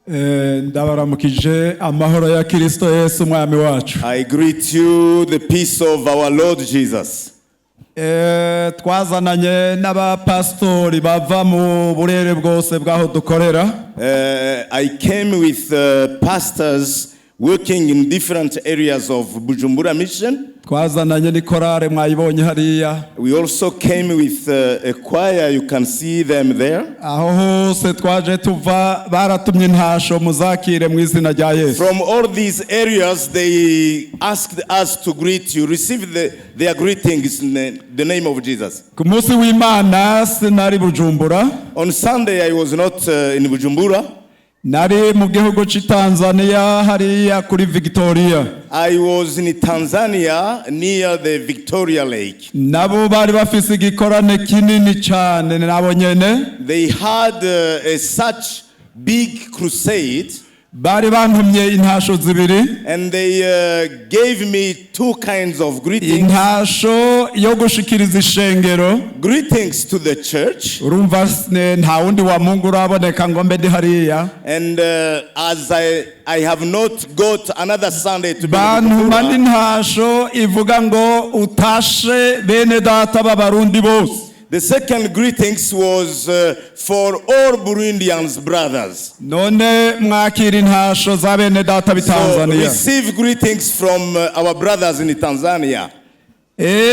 Ndabaramukije amahoro ya Kristo Yesu umwami wacu. I greet you the peace of our Lord Jesus. Twazananye n'abapasitori bava mu burere bwose bw'aho dukorera. I came with pastors working in different areas of Bujumbura Mission. Twazananye n'ikorale mwayibonye hariya. We also came with a choir, you can see them there. Aho hose twaje tuva baratumye intasho muzakire mu izina rya Yesu. From all these areas, they asked us to greet you. Receive their greetings in the name of Jesus. Ku munsi w'Imana sinari Bujumbura. On Sunday, I was not in Bujumbura. Nari mu gihugu cy'i Tanzania hariya kuri Victoria. I was in Tanzania near the Victoria Lake. Nabo bari bafise igikorane kinini cyane nabo nyene. They had a such big crusade, Bari bantumye intasho zibiri. And they gave me two kinds of greetings. Intasho yo gushikiriza ishengero. Greetings to the church, Urumva nta wundi wa Mungu uraboneka ngo mbe ndi hariya. And as I have not got another Sunday to be in Bantuma Bujumbura, n'intasho ivuga ngo utashe bene data b'Abarundi bose. The second greetings was for all Burundians brothers. None mwakira intasho za bene data b'i So Tanzania. Receive greetings from our brothers in Tanzania.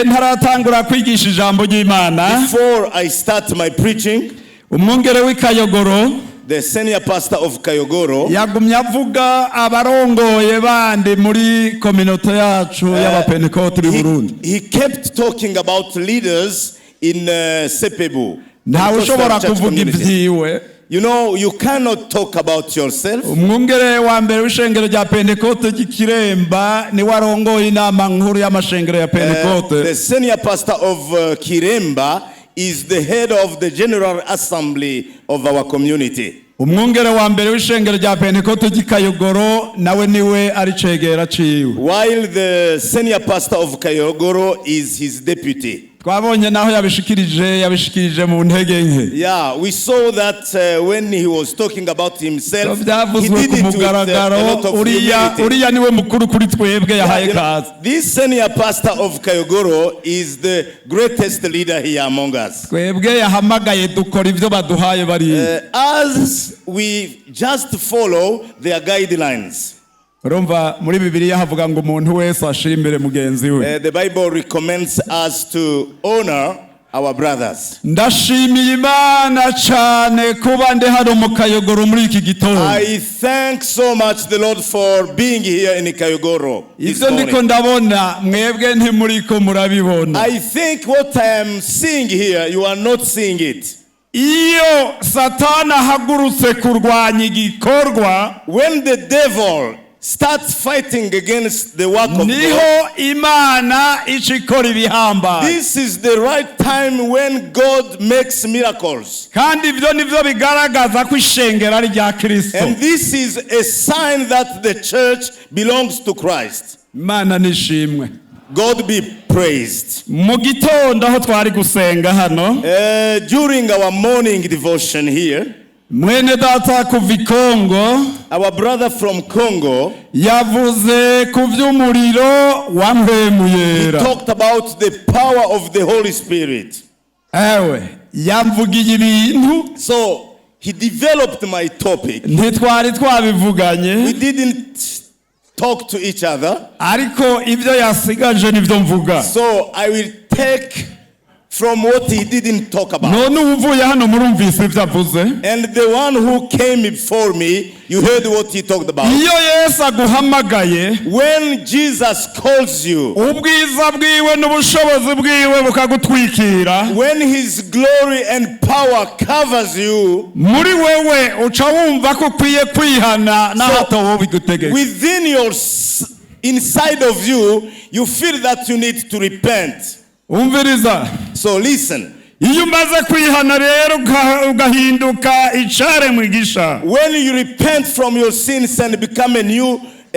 Ntaratangura kwigisha ijambo ry'Imana, Before I start my preaching, umwungere w'i Kayogoro the senior pastor of Kayogoro yagumye avuga abarongoye bandi muri communauté yacu y'Abapentekoti b'i Burundi. He kept talking about leaders in Sepebu. Ntawe ushobora Pentecostal Church kuvuga community. ibyiwe. You cannot talk about yourself. Umwungere wa mbere w'ishengero rya Pentekote ry'Ikiremba niwe arongoye inama nkuru y'amashengero ya Pentekote. The senior pastor of Kiremba is the head of the General Assembly of our community. Umwungere wa mbere w'ishengero rya Pentekote ry'Ikayogoro nawe niwe ari cegera ciwe. While the senior pastor of Kayogoro is his deputy. Twabonye naho yabishikirije yabishikirije mu ntege nke. Yeah, we saw that when he was talking about himself, he Byavuzwe did ku it with mugaragaro a lot of uriya humility. Uriya niwe mukuru kuri twebwe yahaye kaze. This senior pastor of Kayogoro is the greatest leader here among us. Twebwe yahamagaye dukora ibyo baduhaye bariya. As we just follow their guidelines. Urumva muri Bibiliya havuga ngo umuntu wese ashimire mugenzi we. The Bible recommends us to honor our brothers. Ndashimiye Imana cyane kuba ndi hano mu Kayogoro muri iki gitondo. I thank so much the Lord for being here in Kayogoro this Ibyo ndiko morning. ndabona mwebwe ntimuriko murabibona. I think what I am seeing here, you are not seeing it. Iyo Satani ahagurutse kurwanya igikorwa, When the devil starts fighting against the work of God, niho Imana ica ikora ibihambaye. This is the right time when God makes miracles. Kandi ibyo nibyo bigaragaza ko ishengero ari rya Kristo. And this is a sign that the church belongs to Christ. Imana nishimwe. God be praised. Mu gitondo aho twari gusenga hano, During our morning devotion here, mwene data kuva i Kongo our brother from Congo yavuze ku by'umuriro wa Mpwemu Yera. Talked about the power of the Holy Spirit. Ewe yamvugiye ibintu. So he developed my topic. Ntitwari twabivuganye. We didn't talk to each other. Ariko ibyo yasigaje nibyo mvuga. So I will take from what he didn't talk about. None uvuye hano murumvise ibyo avuze. And the one who came before me, you heard what he talked about. Iyo Yesu aguhamagaye, When Jesus calls you, ubwiza bwiwe n'ubushobozi bwiwe bukagutwikira, when his glory and power covers you, muri wewe uca wumva ko ukwiye kwihana n'aho bigutegeka. Within your inside of you, you feel that you need to repent. Umviriza. So listen. Iyo umaze kwihana rero ugahinduka icaremwe gisha, When you repent from your sins and become a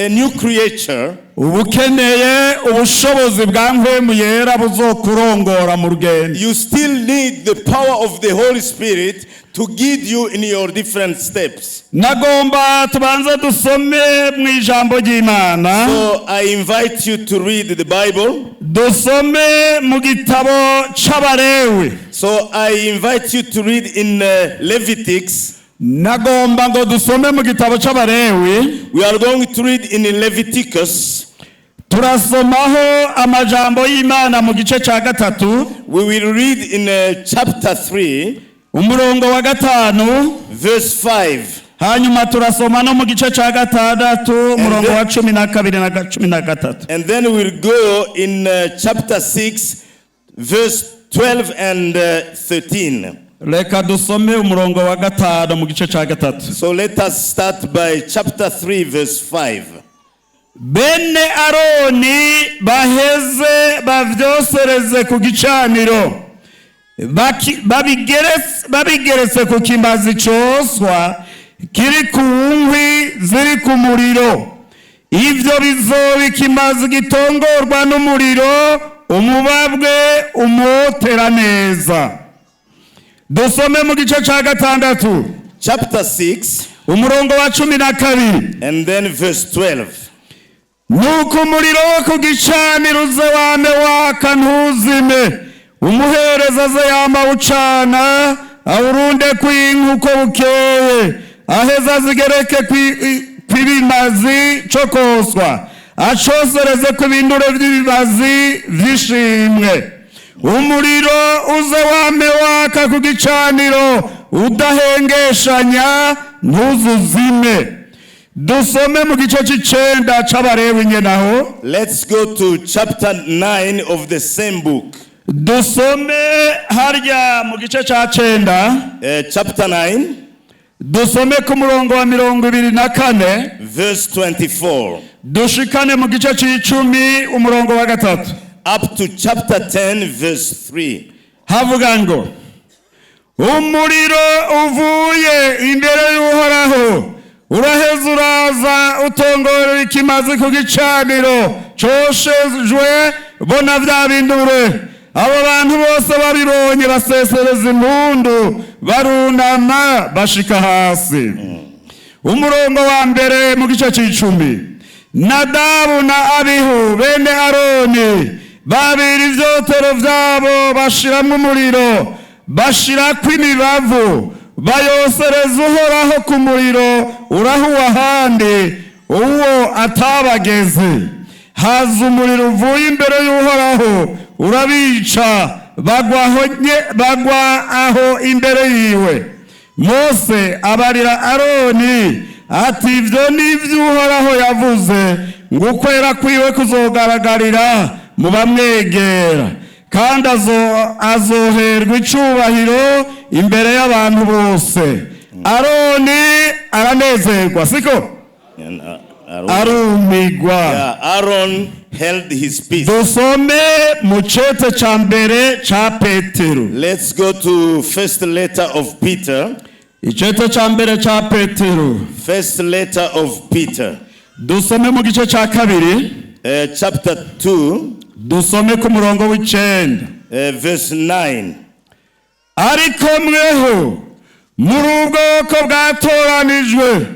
new creature, uba ukeneye ubushobozi bwa Mpwemu Yera buzokurongora mu rugendo. You still need the power of the Holy Spirit to guide you in your different steps. Nagomba tubanze dusome mu ijambo ry'Imana. So I invite you to read the Bible. Dusome mu gitabo c'Abarewi. So I invite you to read in Leviticus. Nagomba ngo dusome mu gitabo c'Abarewi. We are going to read in Leviticus. Turasomaho amajambo y'Imana mu gice ca 3. We will read in chapter 3, Umurongo wa 5, verse 5. Hanyuma turasoma no mu gice ca 6, umurongo wa 12 na 13. And then we'll go in chapter 6, verse 12 and 13. Reka dusome umurongo wa 5 mu gice ca 3. So let us start by chapter 3, verse 5. Bene Aroni baheze bavyosereze ku gicaniro, babigeretse ku kimazi coswa kiri ku nkwi ziri ku muriro. Ivyo bizoba ikimazi gitongorwa n'umuriro, umubabwe umwotera neza. Dusome mu gice ca 6. Chapter 6, Umurongo wa 12. And then verse 12. Nuko umuriro wo ku gicaniro uze wame waka, ntuzime. Umuhereza aze yama awucana, awurunde kw'inkwi uko bukeye, aheza azigereke kw'ibimazi co koswa, acosereze ku bindure vy'ibimazi vy'ishimwe. Umuriro uze wame waka ku gicaniro udahengeshanya, ntuzuzime. Dusome mu gice c'icenda c'Abarewi nyenaho. Let's go to chapter 9 of the same book. Dusome harya mu gice ca 9. Chapter 9, Dusome ku murongo wa 24. Verse 24, Dushikane mu gice c'icumi, umurongo wa 3. Up to chapter 10, verse 3. Havuga ngo: Umuriro uvuye imbere y'Uhoraho uraheza uraza utongorera ikimazi ku gicaniro coshejwe bona vya bindure. Abo bantu bose babibonye basesereza impundu, barunama bashika hasi. Umurongo wa 1 mu gice c'icumi: Nadabu na Abihu bene Aroni babira ivyotero vyabo, bashiramwo umuriro, bashirako imibavu, bayosereza Uhoraho ku muriro urahuwa ahandi uwo atabageze. Haza umuriro uvuye imbere y'Uhoraho urabica, bagwa aho imbere yiwe. Mose abarira Aroni ati: "Ivyo ni ivy'Uhoraho yavuze ngo ukwera kwiwe kuzogaragarira mu bamwegera, kandi azoherwa icubahiro imbere y'abantu bose." Aroni aranezerwa, siko? And, Aaron, Arumigwa. Yeah, Aaron held his peace. Dusome mu cete ca 1 ca Petero. Let's go to first letter of Peter. Icete ca 1 ca Petero. First letter of Peter. Dusome mu gice ca 2. Chapter 2, Dusome ku murongo w'9. Verse 9. Ariko mweho muri ubwoko bwatoranijwe,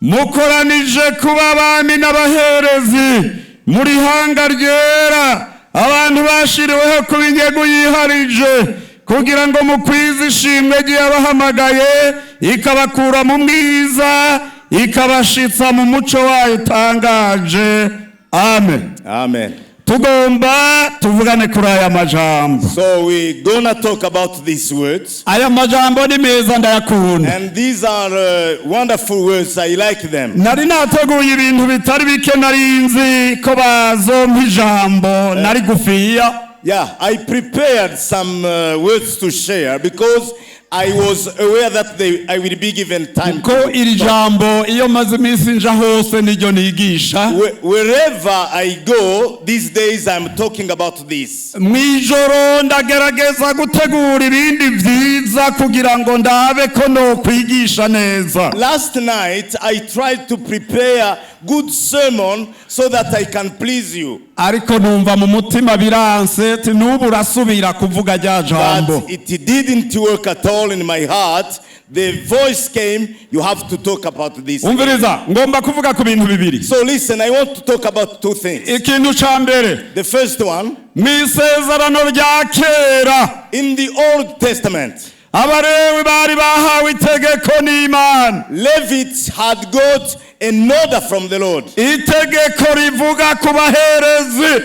mukoranije kuba abami n'abaherezi, muri hanga ryera, abantu bashiriweho kuba inyungu yiharije, kugira ngo mukwize ishimwe ry'abahamagaye ikabakura mu mwiza ikabashitsa mu muco wayo utangaje. Amen. Amen. Tugomba tuvugane kuri aya majambo. So we're gonna talk about these words. Aya majambo ni meza, ndayakunda. And these are wonderful words. I like them. Nari nateguye ibintu bitari bike, nari nzi ko bazompa ijambo nari gufiya. Yeah, I prepared some words to share because I was aware that I will be given time. Ko iri jambo iyo maze iminsi nja hose niryo nigisha. Wherever I go, these days I'm talking about this. Mu ijoro ndagerageza gutegura ibindi byiza kugira ngo ndabe ko nokwigisha neza. Last night I tried to prepare good sermon so that I can please you. Ariko numva mu mutima biranse ti n'ubu urasubira kuvuga rya jambo. But it didn't work at all in my heart. The voice came, "You have to talk about this." Umviriza, ngomba kuvuga ku bintu bibiri. So listen, I want to talk about two things. Ikintu ca mbere, The first one, mu isezerano rya kera, in the Old Testament, Abarewi bari bahawe itegeko n'Imana. Levites had got an order from the Lord. Itegeko rivuga ku baherezi.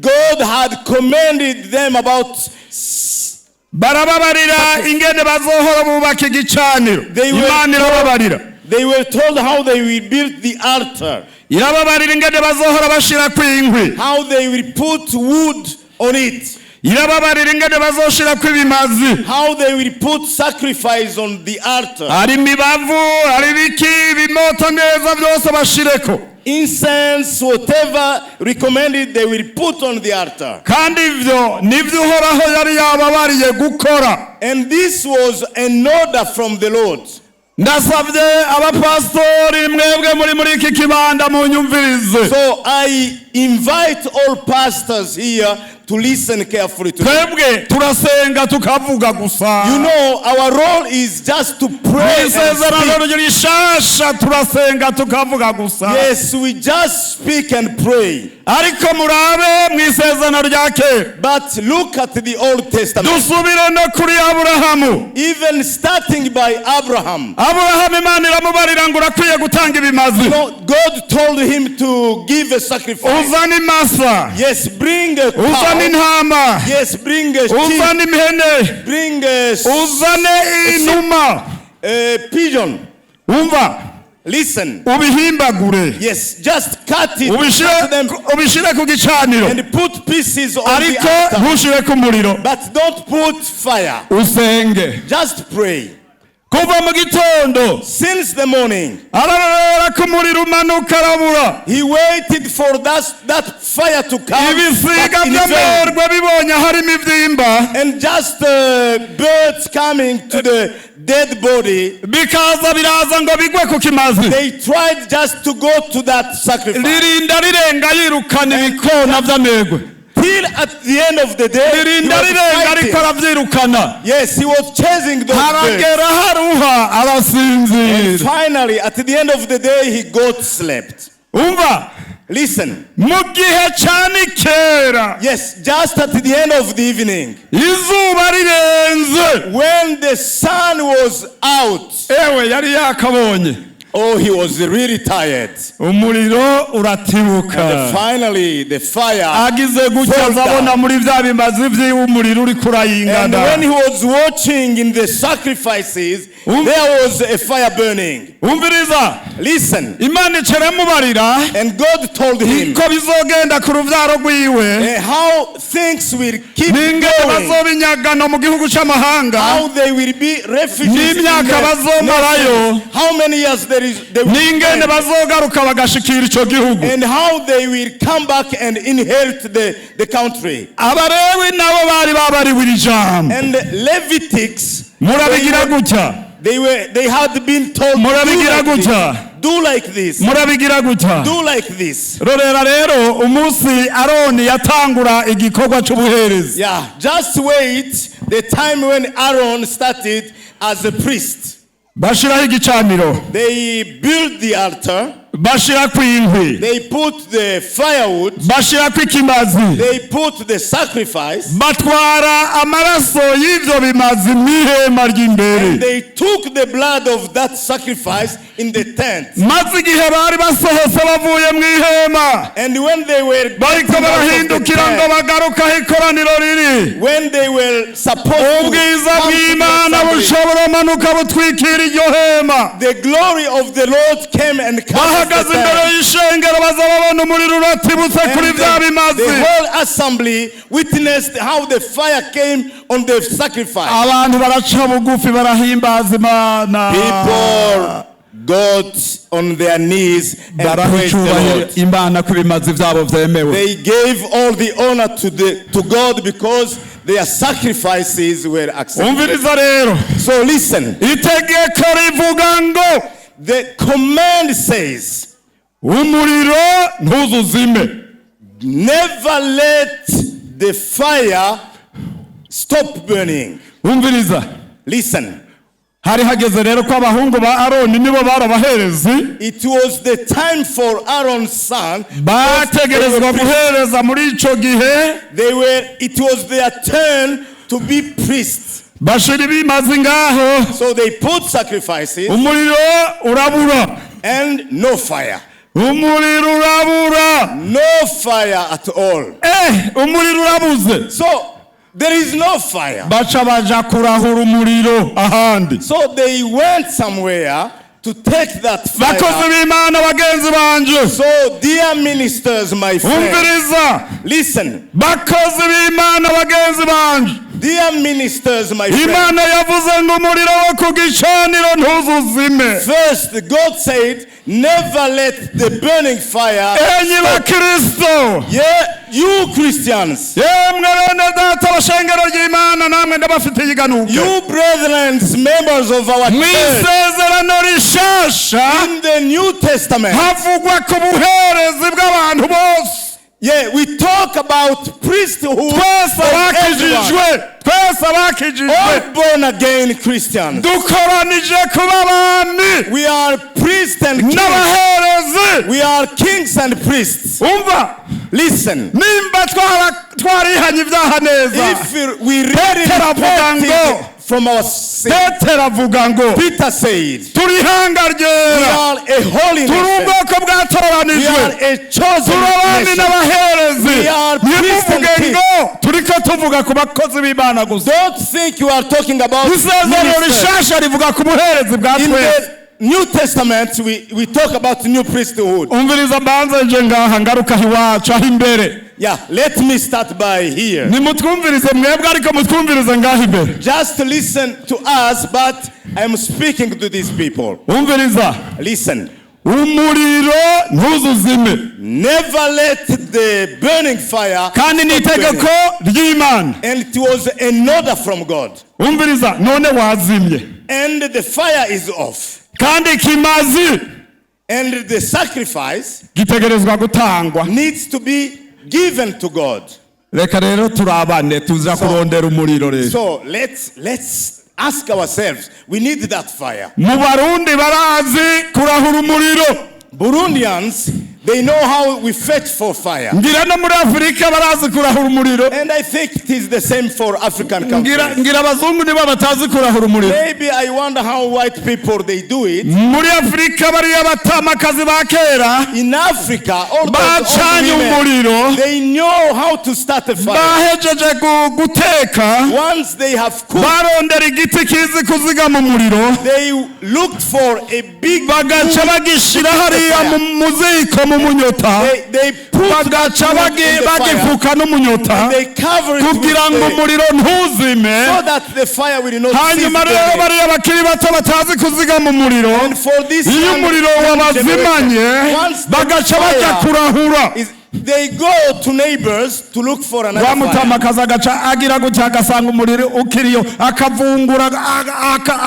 God had commanded them about Barababarira ingene bazohora bubaka igicaniro. Imana irababarira. They were told how they will build the altar, Irababarira ingene bazohora bashirako inkwi. How they will put wood on it, Irababarira ingene bazoshirako ibimazi. How they will put sacrifice on the altar, Hari imibavu, hari ibiki ibimoto neza byose bashireko. Incense, whatever recommended, they will put on the altar. Kandi ivyo nivyo Uhoraho yari yababariye gukora. And this was an order from the Lord. Ndasabye abapasitori mwebwe muri iki kibanda munyumvirize. So I invite all pastors here to listen carefully to me. Twebwe turasenga tukavuga gusa. Our role is just to pray and Isezerano speak. Rishasha turasenga tukavuga gusa. Yes, we just speak and pray. Ariko murabe mu isezerano rya kera. But look at the Old Testament. Dusubire no kuri Aburahamu. Even starting by Abraham. Aburahamu Imana iramubarira ngo urakwiye gutanga ibimazi. No, God told him to give a sacrifice. Uzane imasa. Yes, bring a Uzane cow. Intama. Yes, bring a sheep. Uzane impene. Bring Uzane inuma. A pigeon. Umva. Listen. Ubihimbagure. Yes, just cut it. Ubishire Cut them ubishire ku gicaniro. And put pieces on the Ariko altar. ntushire ku muriro. But don't put fire. Usenge. Just pray. Kuva mu gitondo, Since the morning, ararora ko umuriro umanuka arabura. He waited for that fire to come, Ibisiga but in vain. by'amerwe bibonye harimo ibyimba, And just birds coming to the dead body, bikaza biraza ngo bigwe ku kimazi. They tried just to go to that sacrifice. Ririnda rirenga yirukana ibikona by'amerwe. Till at the end of the day, he Ririnda was rirenga fighting. ariko arabyirukana. Yes, he was chasing those birds. Haragera haruha And arasinzira. finally, at the end of the day, he got slept. Umva. Listen. Mu gihe cyane kera, Yes, just at the end of the evening, izuba rirenze, when the sun was out, ewe yari yakabonye. Oh, he was really tired. Umuriro uratibuka. And finally, the fire. Agize gutya Fall down. azabona muri bya bimazi vyiwe umuriro uriko And urayingana. when he was watching in the sacrifices, there was a fire burning. Umviriza. Listen. Imana icaramubarira And God told him ko bizogenda ku ruvyaro rwiwe, how things will keep n'ingene going, bazoba inyagano mu gihugu c'amahanga, how they will be refugees in n'imyaka the bazomarayo, nations, how many years there is they will n'ingene spend, bazogaruka bagashikira ico gihugu. And how they will come back and inherit the country. Abarewi nabo bari babariwe iri jambo. And Levitics, Murabigira gutya. they had been told, do Murabigira like this, gutya. Do like this, Murabigira gutya. Do like this. Rorera rero umunsi Aroni yatangura igikorwa c'ubuherezi. Yeah, just wait the time when Aaron started as a priest. Bashiraho igicaniro. They built the altar, Bashirako inkwi. They put the firewood, Bashirako ikimazi. They put the sacrifice, Batwara amaraso y'ivyo bimazi mw'ihema ry'imbere. And they took the blood of that sacrifice in the tent. Maze igihe bari basohotse bavuye mw'ihema, And when they were bariko getting out of the barahindukira ngo tent, bagaruke aho ikoraniro riri, when they were supposed to ubwiza come to the bw'Imana assembly, bushobora manuka butwikira iryo hema. The glory of the Lord came and covered the Bahagaze imbere tent. Y'ishengero baza babona umuriro uratibutse kuri And bya the bimazi. whole assembly witnessed how the fire came on the sacrifice. Abantu baraca bugufi barahimbaza Imana. People got on their knees and Baraha praised the icyubahiro Lord. Imana ko ibimazi byabo byemewe. They gave all the honor to God because their sacrifices were accepted. Umviriza rero. So listen, Itegeko rivuga ngo the command says, Umuriro ntuzuzime. Never let the fire stop burning. Umviriza. Listen, Hari hageze rero ko abahungu ba Aroni, nibo bari abaherezi, it was the time for Aaron's son. Bategerezwa guhereza muri ico gihe. It was their turn to be priests. Bashira ibimazi ngaho. So they put sacrifices Umuriro urabura. And no fire. Umuriro urabura. No fire at all. Umuriro urabuze. So there is no fire. Baca baja kurahura umuriro ahandi. So they went somewhere to take that Bakozi fire. b'Imana bagenzi banje, So, dear ministers, my friends, umviriza. Listen. Bakozi b'Imana bagenzi banje, Dear ministers, my friends. Imana yavuze ngo umuriro wo ku gicaniro ntuzuzime. First, God said, never let the burning fire. Enyi bakristo, Yeah, you Christians, yemwe bene data bashengero ry'Imana, namwe ndabafitiye iganuke. You brethren, members of our Mu church, isezerano rishasha in the New Testament, havugwa ku buherezi bw'abantu bose. Yeah, we talk about priesthood Twese of everyone. abakijijwe, twese abakijijwe All born again Christians. Dukoranije kuba abami We are priests and kings. N'abaherezi. We are kings and priests. Umva. Listen. Nimba twarihanye ibyaha neza, If we really Petero avuga repented ngo, from our sin, Petero avuga ngo Peter said, turi ihanga we ryera, are a holy turi nation. ubwoko We bwatoranijwe, are a chosen turi abami nation. n'abaherezi. We are priests and Ntimuvuge kings. ngo turiko tuvuga ku bakozi b'Imana gusa. Don't think you are talking about Isezerano ministers. rishasha rivuga ku buherezi bwa In twese. the New Testament, we talk about new priesthood. Umviriza, mbanze nje ngaha, ngaruka aho iwacu aho imbere. Yeah, let me start by here. Nimutwumvirize mwebwe, ariko mutwumvirize ngaho imbere. Just listen to us, but I'm speaking to these people. Umviriza. Listen. Umuriro ntuzuzime. Never let the burning fire Kandi ni stop burning. itegeko ry'Imana. And it was an order from God. Umviriza, none wazimye, And the fire is off. Kandi ikimazi And the sacrifice gitegerezwa gutangwa. Needs to be given to God. Reka rero turabane, tuza kurondera umuriro rero. So let's ask ourselves, we need that fire. Mu Barundi barazi kurahura umuriro. Burundians, they know how we fetch for fire. Ngira no muri Afurika barazi kurahura umuriro. And I think it is the same for African Ngira countries. ngira abazungu nibo batazi kurahura umuriro. Maybe I wonder how white people they do it. Muri Afurika bariya batamakazi ba kera In Africa, all those old bacanye women, umuriro, they know how to start a fire. Bahejeje guteka, Once they have cooked, barondera igiti kizi kuzigama umuriro, they looked for a big bagaca wood. bagishira hariya mu muziko mu munyota, They put that bagaca wood in the fire. bagifuka n'umunyota They cover it with kugira ngo umuriro ntuzime. So that the fire will not cease Hanyuma rero burning. bariya bakiri bato batazi kuzigama umuriro, And for this iyo young umuriro wabazimanye generation, once the bagaca bajya fire kurahura. They go to neighbors to look for another Wa fire. mutamakazi agaca agira gutya agasanga umuriro ukiriyo, akavungura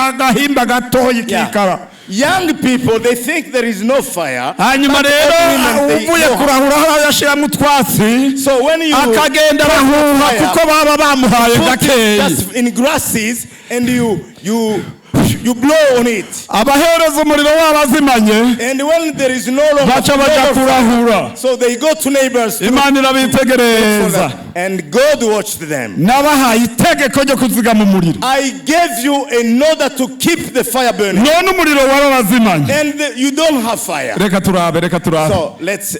agahimba gatoya kikara. Young people, they think there is no fire. Hanyuma But rero old women, they uvuye know. kurahura hariya ashyiramo utwatsi, So when you akagenda arahuha fire, kuko baba bamuhaye put it gakeya. just in grasses and you blow on it. Abahereza umuriro wabazimanye, And when there is no longer baca no bajya more fire, kurahura. so they go to neighbors to Imana look for irabitegereza. that. And God watched them. Nabahaye itegeko ryo kuzigama umuriro, I gave you an order to keep the fire burning. None umuriro warabazimanye. And you don't have fire. Reka turabe, reka turabe. So let's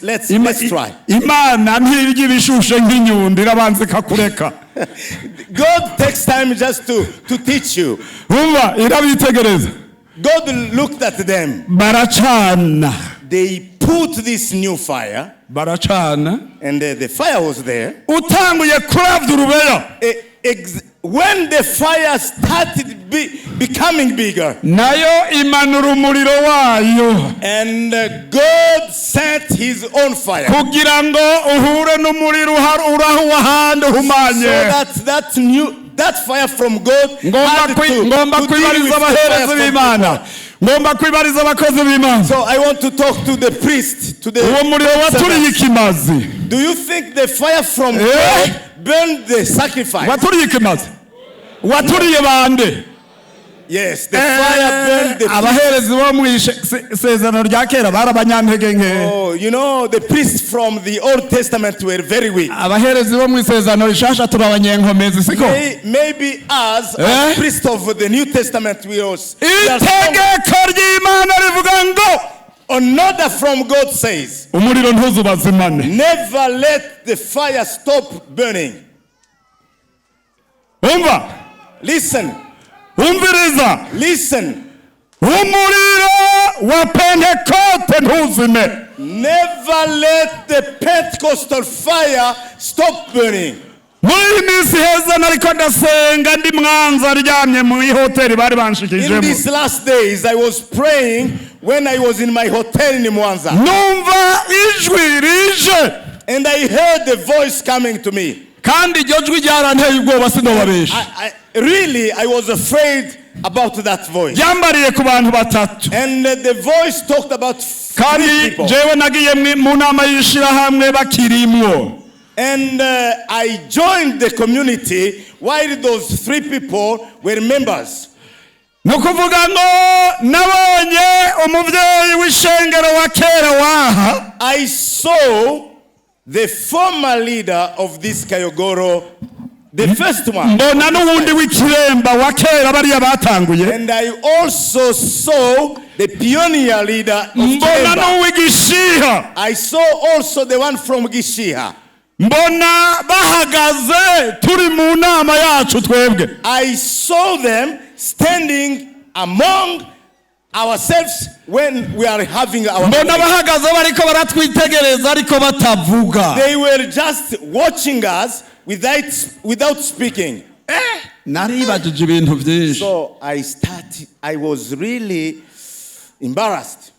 try. Imana ntirya ibishushe nk'inyundo, irabanza ikakureka. God takes time just to teach you. Umva, irabitegereza. God looked at them. Baracana. They put this new fire, Baracana. And the fire was there. Utanguye kuravya urubeya, When the fire started becoming bigger, nayo imanura umuriro wayo and God sent his own fire. Kugira ngo uhure n'umuriro uraho ahandi So uhumanye. that fire from God Ngomba had to ngomba deal with kwibariza the fire abaherezi from b'Imana. Ngomba kwibariza abakozi b'Imana. So I want to talk to the priest, to the Uwo muriro waturiye ikimazi, Do you think the fire from Eh? God burned the sacrifice? Waturiye ikimazi, waturiye bande? Yes, the fire burned the priest. Abaherezi bo mu isezerano rya kera bari abanyantege nke. Oh, the priests from the Old Testament were very weak. Abaherezi bo mu isezerano rishasha turi abanyenkomezi, siko? Maybe us, Eh? as priests of the New Testament, we are strong. Itegeko ry'Imana rivuga ngo Another from God says, umuriro ntuzubazimane. Never let the fire stop burning. Umva. Listen, Umviriza. Listen. Umuriro wa Pentekote ntuzime. Never let the Pentecostal fire stop burning. Muri iyi minsi heza nariko ndasenga ndi Mwanza aryamye mu ihoteli bari In banshikijemo. these last days, I was praying when I was in my hotel in Mwanza. Numva ijwi rije. And I heard the voice coming to me. Kandi iryo jwi ryaranteye ubwoba, sinobabesha. Really, I was afraid about that voice. Ryambariye ku bantu batatu. And the voice talked about three Kandi people. jewe nagiye mu nama y'ishirahamwe bakirimwo. And I joined the community while those three people were members. Ni ukuvuga ngo nabonye umubyeyi w'ishengero wa kera waha. I saw the former leader of this Kayogoro, the first one. Mbona n'uwundi w'ikiremba wa kera bariya batanguye. And I also saw the pioneer leader of Mbona Kiremba. n'uw'igishiha. I saw also the one from Gishiha. Mbona bahagaze turi mu nama yacu twebwe. I saw them standing among ourselves when we are having our Mbona meeting. bahagaze bariko baratwitegereza ariko batavuga. They were just watching us without speaking. Naribajije ibintu byinshi. So I was really embarrassed.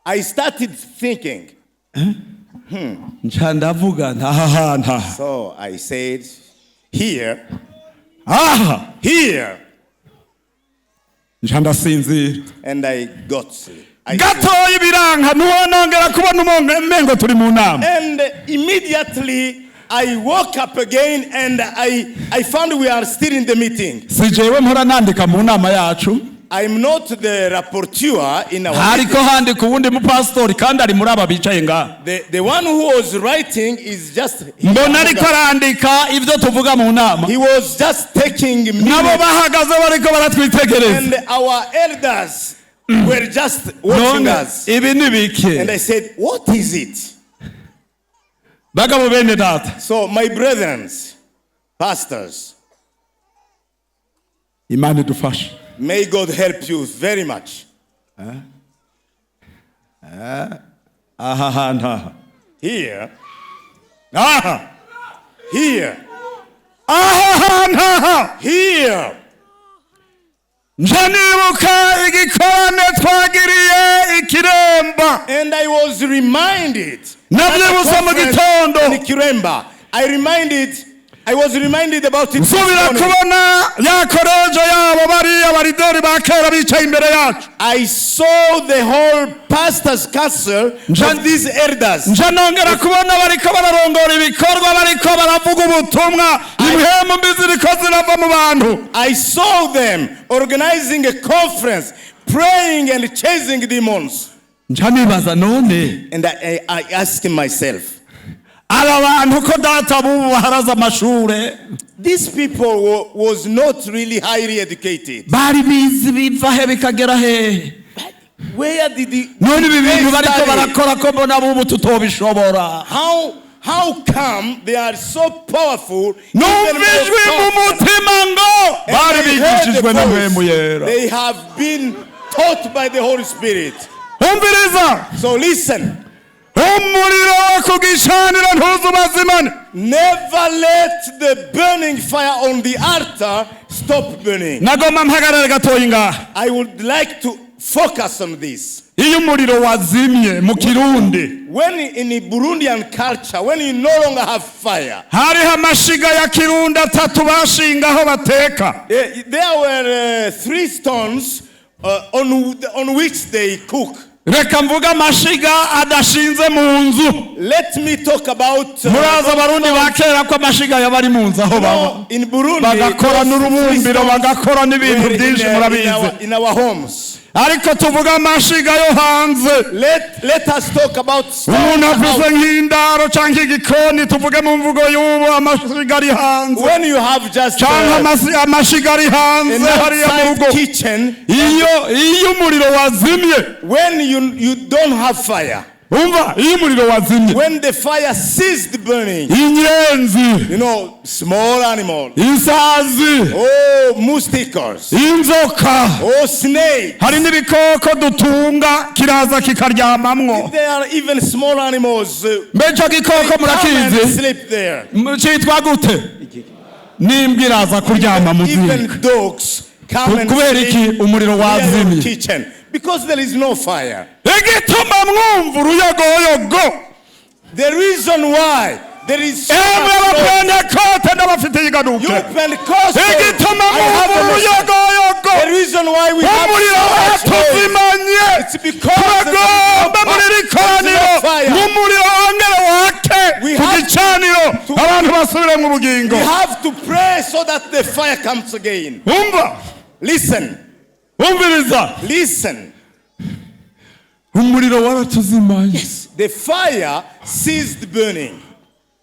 I started thinking. Nca ndavuga ntaha hantu aha. So I said, here, Aha. here, Nca ndasinzira. And I got sleep. I slept. Gatoya ibiranka ntiwonongera kubona umengo turi mu nama. And immediately I woke up again and I found we are still in the meeting. Si jewe mpora nandika mu nama yacu. I'm not the rapporteur in our Hariko meeting. handika uwundi mupasitori kandi ari muri aba bicaye ngaha. The one who was writing is just Mbona ariko arandika ibyo tuvuga mu nama. He was just taking Nabo minutes, bahagaze bariko baratwitegereza. And our elders were just watching None us. ibi ni bike? And I said, "What is it?" Bagabo bene data, So my brethren, pastors, Imana idufashe. May God help you very much. Aha hantu aha. Here, Aha. here, Aha hantu aha. Here. Nja nibuka igikorane twagiriye ikiremba. And I was reminded. Nabyibutse mu gitondo. In Kiremba. I was reminded about it this Nsubira morning. Kubona ya korejo yabo bariya barideri ba kera bicaye imbere yacu. I saw the whole pastor's council of these elders. Nja nongera kubona bariko bararongora ibikorwa bariko baravuga ubutumwa impwemu mbi ziriko zirava mu bantu. I saw them organizing a conference, praying and chasing demons. Nja nibaza none And I asked myself, aba bantu ko data bubu baharaze amashure, these people was not really highly educated. Bari bizi biva he bikagera hehe? Where did the None ibi they bintu bariko study? Barakora ko mbona bubu tutobishobora? How come they are so powerful, even Numva more ijwi mu powerful? mutima ngo And bari I heard the bigishijwe na voice. Mpwemu Yera. They have been taught by the Holy Spirit. Umviriza. So listen. Umuriro wo ku gicaniro ntuzubazimane. Never let the burning fire on the altar stop burning. Nagomba mpagarare gatoyi ngaha. I would like to focus on this. Iyo umuriro wazimye mu Kirundi, When in the Burundian culture, when you no longer have fire, hariho amashiga ya Kirundi atatu bashinga aho bateka. There were three stones on which they cook. Reka mvuge amashiga adashinze mu nzu. Let me talk about. Murazi Abarundi ba kera ko amashiga yaba ari mu nzu aho baba, No, in Burundi, bagakora those n'urubumbiro, three bagakora n'ibintu were byinshi, murabizi. in our homes. Ariko tuvuge amashiga yo hanze. Let us talk about stone Umuntu afise house. Nk'indaro cyangwa igikoni, tuvuge mu mvugo y'ubu, amashiga ari hanze, When you have just cyangwa amashiga ari hanze an hariya mu outside rugo, kitchen, iyo umuriro wazimye, when you don't have fire, umva, iyo umuriro wazimye, when the fire ceased burning, inyenzi, small animal, isazi, oh, mosquitoes, inzoka, oh, snake. Hari n'ibikoko dutunga kiraza kikaryamamwo. There are even small animals. Mbe ico gikoko Come and murakizi? sleep there. Citwa gute? N'imbwa iraza kuryama mu ziko. Even dogs come and Kubera sleep iki? Umuriro near your wazimye. kitchen because there is no fire. Igituma mwumva uruyogoyogo, The reason why there is so emwe much noise, Abapentekote n'abafite iganuke, you Pentecostals, igituma I have mwumva a message. uruyogoyogo, The reason why we have umuriro so much noise, watuzimanye. it's because Turagomba muri iri there is no koraniro fire. nk'umuriro wongere wake We ku have gicaniro, abantu basubire mu bugingo. We have to pray so that the fire comes again. Umva. Listen, Umviriza. Listen. Umuriro waratuzimanye. The fire ceased burning.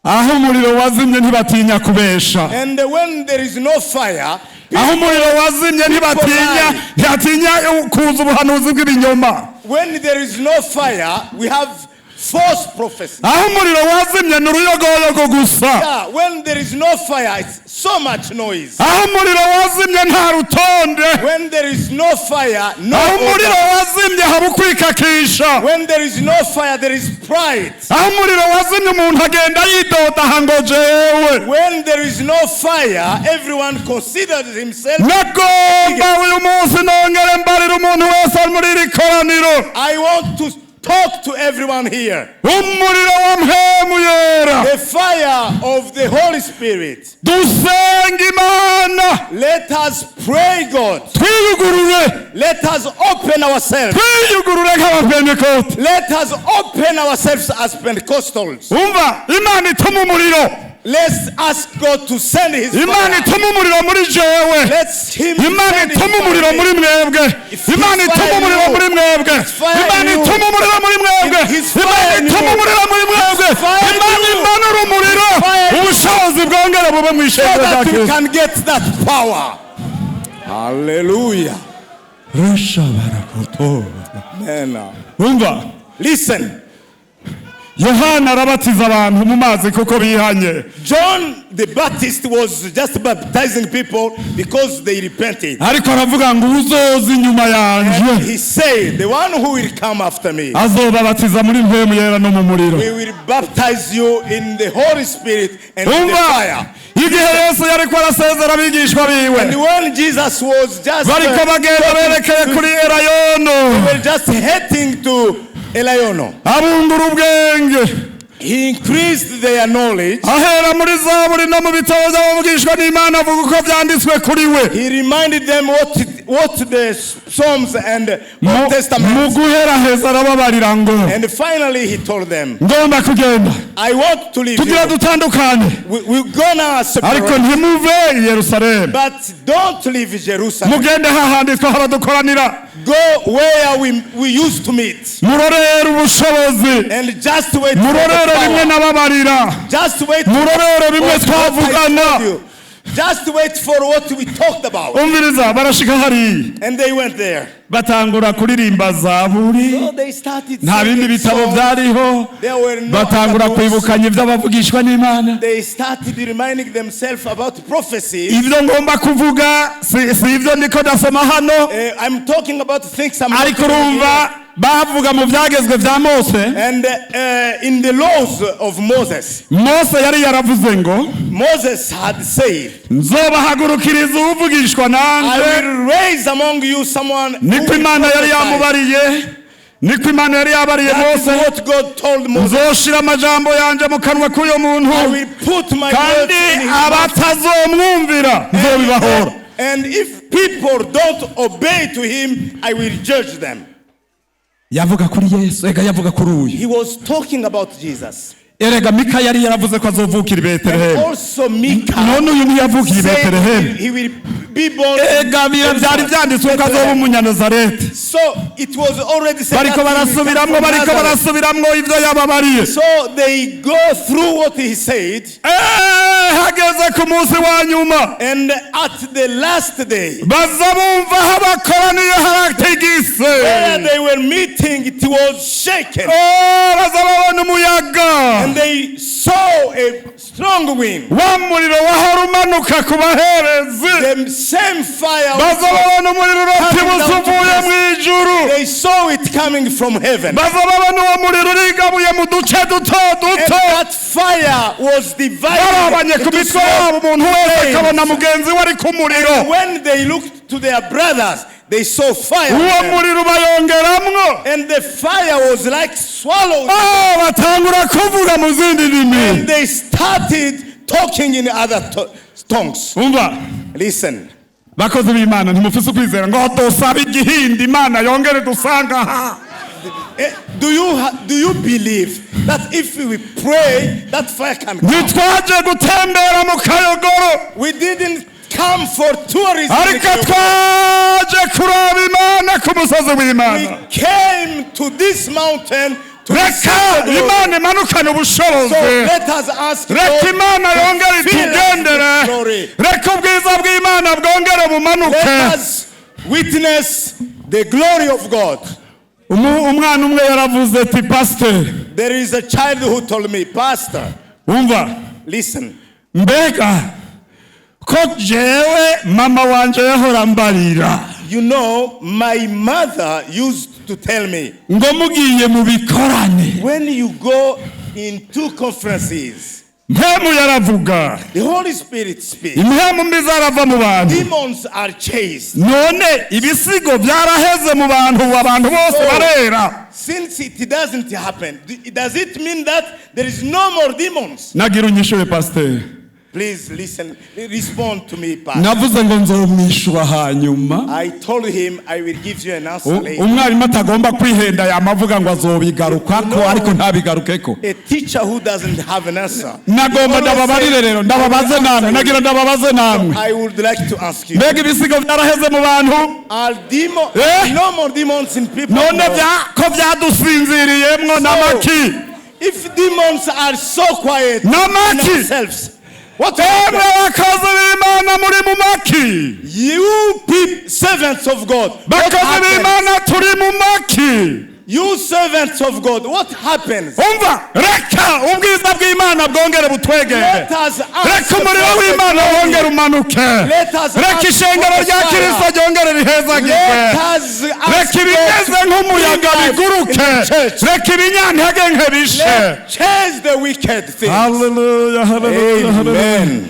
Aho umuriro wazimye ntibatinya kubesha. And when there is no fire, Aho umuriro wazimye ntibatinya kuza ubuhanuzi bw'ibinyoma. When there is no fire, we have false prophecy. Aho umuriro wazimye ni uruyogoyogo gusa. Yeah, when there is no fire, it's so much noise. Aho umuriro wazimye nta rutonde. When there is no fire, no Aho umuriro order. Wazimye haba ukwikakisha. When there is no fire, there is pride. Aho umuriro wazimye umuntu agenda yidoda ngo jewe. When there is no fire, everyone considers himself. Nagomba uyu munsi nongere mbarira umuntu wese ari muri iri koraniro, I want to talk to everyone here. Umuriro wa Mpwemu Yera, The fire of the Holy Spirit. Dusenga Imana. Let us pray God. Twiyugurure. Let us open ourselves. Twiyugurure nk'Abapentekote. Let us open ourselves as Pentecostals. Umva, Imana ituma umuriro. Let's ask God to send His Imana fire. ituma umuriro muri jewe. Let's Him Imana send His ituma umuriro fire. Muri mwebwe. Imana ituma umuriro muri mwebwe. Imana ituma umuriro muri mwebwe. Imana ituma umuriro muri mwebwe. Imana imanura umuriro, ubushobozi bwongere bube mu So ishengero rya that we Kristo. Can get that power. Hallelujah. Amen. Umva. Listen. Yohana arabatiza abantu mu mazi kuko bihanye. John the Baptist was just baptizing people because they repented. Ariko aravuga ngo uzoza inyuma yanje And he said, "The one who will come after me, azobabatiza muri Mpwemu Yera no mu muriro. We will baptize you in the Holy Spirit and in the Umva, fire." igihe Yesu yariko arasezera abigishwa biwe, And when Jesus was just, bariko bagenda berekeye kuri Elayono, were just heading to Elayono, abungura ubwenge, he increased their knowledge. Ahera muri Zaburi no mu bitabo by'abavugishwa n'Imana, avuga uko byanditswe kuri we. He reminded them what the Psalms and Mu Old Testament. Mu guheraheza arababarira ngo, And finally he told them, ngomba kugenda, "I want to leave tugira you. dutandukane, We're gonna ariko separate, ntimuve i Yerusalemu, but don't leave Jerusalem. Mugende hahandi twahora dukoranira, Go where we used to meet murorere ubushobozi, and just wait for the murorere bimwe power. Nababarira, Just wait for murorere bimwe what I twavugana." told you. Just wait for what we talked about." Umviriza, barashika hariya, And they went there. Batangura kuririmba Zaburi. So they started Nta bindi singing bitabo songs. byariho. There were no Batangura other books. kwibukanya iby'abavugishwa n'Imana. They started reminding themselves about prophecy. Ibyo ngomba kuvuga si ibyo ndiko ndasoma hano. I'm talking about things I'm Ariko not urumva bavuga mu byagezwe bya Mose. And in the laws of Moses, Mose yari yaravuze ngo, Moses had said, nzobahagurukiriza uvugishwa "I nanjye. will raise among you someone who Niko will Imana yari prophesy." yamubariye, niko Imana yari yabariye That is Mose. what God told Moses. Nzoshira amajambo yanjye mu kanwa k'uyo muntu, "I will put my words kandi in his mouth." abatazomwumvira nzobibahora. And if People don't obey to him, I will judge them. Yavuga kuri Yesu, ega yavuga kuri uyu. He was talking about Jesus. Erega Mika yari yaravuze ko azovukira i And Betelehemu. also Micah None uyu ntiyavukiye i said Betelehemu? he will be born. Ega bira byari byanditswe ko azoba umunyanazareti. So it was already said Bariko that he will come barasubiramwo, from bariko Nazareth. barasubiramwo ibyo yababariye. So they go through what he said, Eh, hageze ku munsi wa nyuma, and at the last day, baza bumva aho bakoraniye haratigise. where they were meeting, it was shaken. Oh, baza babona umuyaga, And they saw a strong wind. Wa muriro wahora umanuka ku baherezi. The same fire, Baza babona umuriro uratibutse uvuye mu ijuru. they saw it coming from heaven. Baza babona uwo muriro urigabuye mu duce duto And duto. that fire was divided Barabanye ku into mitwe small yabo, umuntu wese flames. akabona mugenzi we ari ku muriro. When they looked to their brothers, they saw fire on Uwo them. muriro ubayongeramwo. And the fire was like swallowed. Oh, batangura kuvuga mu zindi ndimi. And they started talking in other tongues. Umva. Listen, Bakozi b'Imana, ntimufise ukwizera ngo dusaba igihindi Imana yongere dusanga aha? Do you believe that if we pray, that fire can come? Ntitwaje gutembera mu Kayogoro, We didn't come for tourism. ariko twaje kuraba Imana ku musozi We w'Imana. came to this mountain to Reka receive the glory. Imana imanukane ubushobozi. So let us ask Reka God Imana to yongere fill us with itugendere. glory. Reka ubwiza bw'Imana bwongere bumanuke. Let us witness the glory of God. Umwana umwe yaravuze ati: "Pasiteri." There is a child who told me, "Pastor," Umva. Listen, "Mbega ko jewe mama wanje yahora mbarira my mother used to tell me, ngo mugiye mu bikorane, when you go into conferences, Mpwemu yaravuga, the Holy Spirit speaks. Impwemu mbi zarava mu bantu. Demons are chased. None ibisigo byaraheze mu bantu, ubu abantu bose barera?" Since it doesn't happen, does it mean that there is no more demons? Nagira unyishure, pasiteri. Please listen, respond to me, Pastor. Navuze ngo nzomwishura hanyuma. I told him I will give you an answer later. Umwarimu atagomba kwihenda yamavuga ngo azobigarukako, ariko ntabigarukeko. A teacher who doesn't have an answer. Nagomba ndababarire rero, ndababaze namwe, nagira ndababaze namwe. I would like to ask you. Mbega ibisigo byaraheze mu bantu? Are demon, Eh? no more demons in people? None No. ko byadusinziriyemwo n'amaki? If demons are so quiet in N'amaki? ourselves, what Emwe happens? bakozi b'Imana, muri mu maki? You people, servants of God, what Bakozi happens? b'Imana, turi mu maki? You servants of God, what happens? Umva, reka ubwiza bw'Imana bwongere butwegere. Let us ask Reka umuriro for the w'Imana glory. wongere umanuke. Let us Reka ask ishengero for the rya fire. Kirisito ryongere rihezagirwe. Let us ask Reka ibimeze God to nk'umuyaga bring life biguruke. in the church. Reka ibinyantege nke bishe. Let chase the wicked things. Haleluya, haleluya, haleluya. Amen.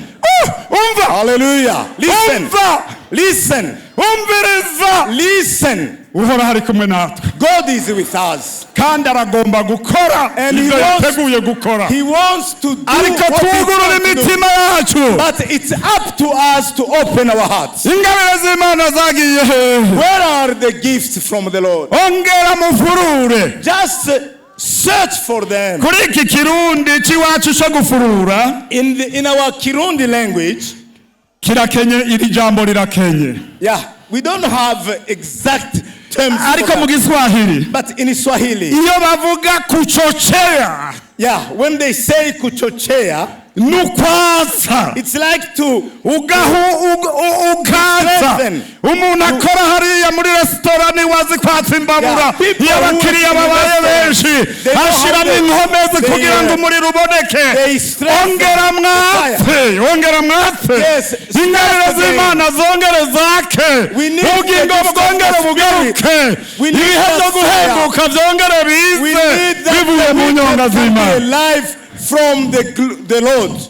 Umva. Hallelujah. Listen. Umva. Listen. Umviriza. Listen. Uhoraho ari kumwe natwe, God is with us. kandi aragomba gukora And he ibyo yateguye gukora, He wants to do ariko what he's twugurure going to do. imitima yacu. But it's up to us to open our hearts. Ingabire z'Imana zagiye hehe? Where are the gifts from the Lord? Ongera mufurure. Just search for them. Kuri iki Kirundi cy'iwacu cyo gufurura, In our Kirundi language, kirakenye, iri jambo rirakenye. Yeah, we don't have exact terms for Ariko mu that. Giswahili, But in Swahili, iyo bavuga kuchochea, yeah, when they say kuchochea, ni ukwatsa, it's like to ugahu ukatsa. Strengthen. Umuntu akora hariya muri resitora niwe azi kwatsa imbabura. Yeah, people Iyo abakiriya who work in babaye restaurants, benshi, they know how ashiramo inkomezi kugira ngo umuriro uboneke. they strengthen Ongera the mwatse, ongera mwatse. Yes, Ingabire strengthen. z'Imana zongere zake. We need Ubugingo the gift of bwongere the bugaruke. Spirit. We need Ibihe that byo guhembuka byongere We bize need that bivuye the mu wicked nyonga can be z'Imana. alive from the Lord.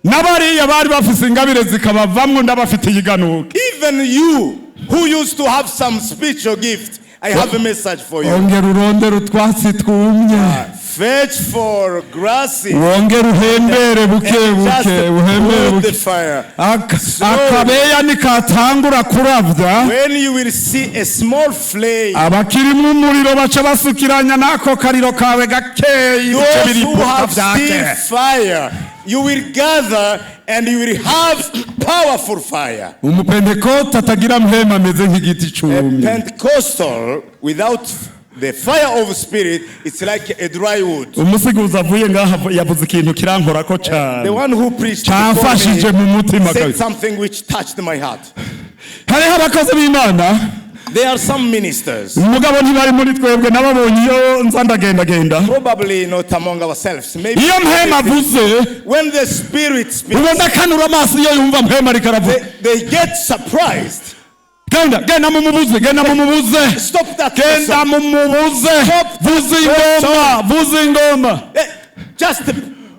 N'abariya bari bafise ingabire zikabavamwo, ndabafitiye iganuke. Even you who used to have some spiritual gift, I have a message for you. Ongera urondere utwatsi twumye. Fetch for grasses. Wongere uhembere buke And just buke, uhembere put the buke. fire. Akabeya nikatangura kuravya, When you will see a small flame, abakirimo umuriro baca basukiranya n'ako kariro kawe gakeyi, bice those who biripuka have vyake. still fire, you will gather and you will have powerful fire. Umupentekote atagira mpwemu ameze nk'igiti A cumye. Pentecostal without the fire of spirit, it's like a dry wood. Umusiguzi avuye ngaha yavuze ikintu kirankorako The cane, one who preached before camfashije me mu mutima said kabisa. something which touched my heart. Hariho abakozi b'Imana, There are some ministers, umugabo ntibari muri twebwe, nababonye iyo nza ndagendagenda. Probably not among ourselves. Maybe Iyo mpwemu avuze, when the spirit speaks, ubona akanura amaso iyo yumva mpwemu ariko aravuga. they get surprised. Genda, genda mumubuze, genda mumubuze. Stop that Genda person. mumubuze. Vuza ingoma, vuza ingoma. Just the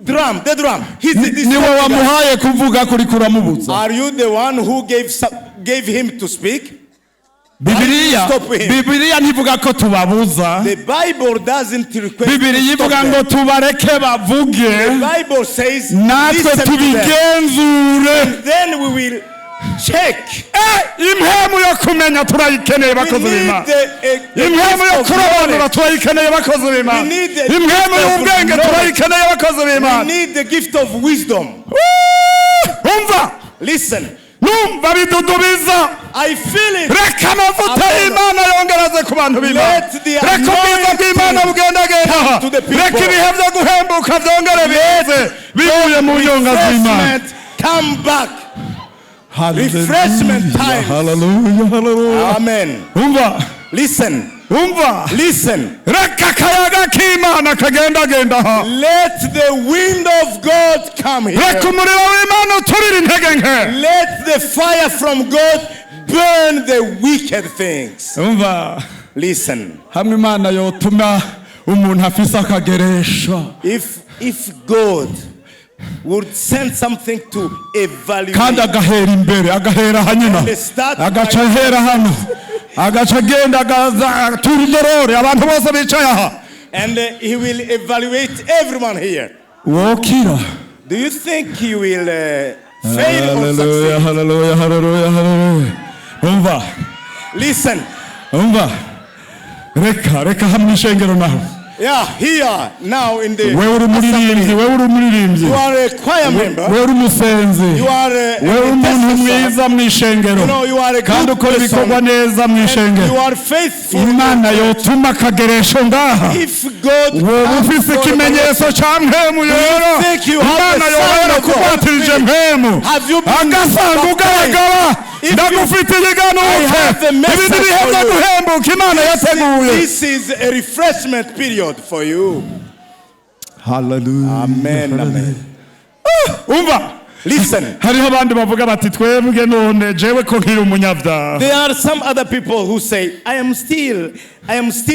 drum, the drum. He's this Niwe wamuhaye kuvuga kuri kuramubuza? Are you the one who gave him to speak? Bibiliya, Stop him. Bibiliya ntivuga ko tubabuza. The Bible doesn't request to Bibiliya stop ivuga them. ngo tubareke bavuge, The Bible says, natwe listen to them. tubigenzure. Then we will check. Eh, impwemu yo kumenya turayikeneye, We bakozi need b'Imana. the Impwemu gift yo of kurobanura knowledge. turayikeneye, bakozi b'Imana. We need the Impwemu gift of y'ubwenge knowledge. turayikeneye, bakozi We b'Imana. need the gift of wisdom. Umva. Listen, Numva bidudubiza. I feel it. Reka amavuta y'Imana yongeraze ku bantu b'Imana. Let the Reka ubwiza bw'Imana anointing bugendagenda aha. to the people. Reka ibihe byo guhembuka byongere bize bivuye mu nyonga z'Imana. Refreshment come back. Refreshment times. Hallelujah, hallelujah. Amen. Umva. Listen, Umva. listen. Reka akayaga k'Imana kagendagenda aha. Let the wind of God come here. Reka umuriro w'Imana uturire intege nke. Let the fire from God burn the wicked things. Umva. Listen, Hamwe Imana yotuma umuntu afise akageresho, if God would send something to evaluate kandi agahera imbere, agahera hanyuma, agaca ahera hano, agaca agenda agaza atura indorore abantu bose bicaye aha, and he will evaluate everyone here, wokira? Do you think he will fail or Haleluya. succeed? Haleluya, haleluya, haleluya. Umva. Listen, Umva, reka reka hamwe ishengero naho. Yeah, here now in the Wewe uri umuririmbyi, assembly, wewe uri umuririmbyi, you are a choir member, wewe uri umusenzi, you are wewe an umuntu intercessor, mwiza mu ishengero, you are a kandi good ukora ibikorwa person, neza mu and ishengero. you are faithful. Imana yotuma akageresho ngaha, If God wowe comes ufise for ikimenyetso cya mpwemu yera, think you have Imana the yoba sign of the Holy yarakugwatirije Spirit? mpwemu, Have you been agasanga baptized? ugaragara, If you- ndagufitiye I iganuke. have a message Ibi ni ibihe for byo you. guhembuka Imana yateguye. This is a refreshment period for you. Hallelujah. Amen. Amen. Umva. Listen, Hariho abandi bavuga bati twebwe none jewe ko nkiri umunyabyaha. There are some other people who say, I am still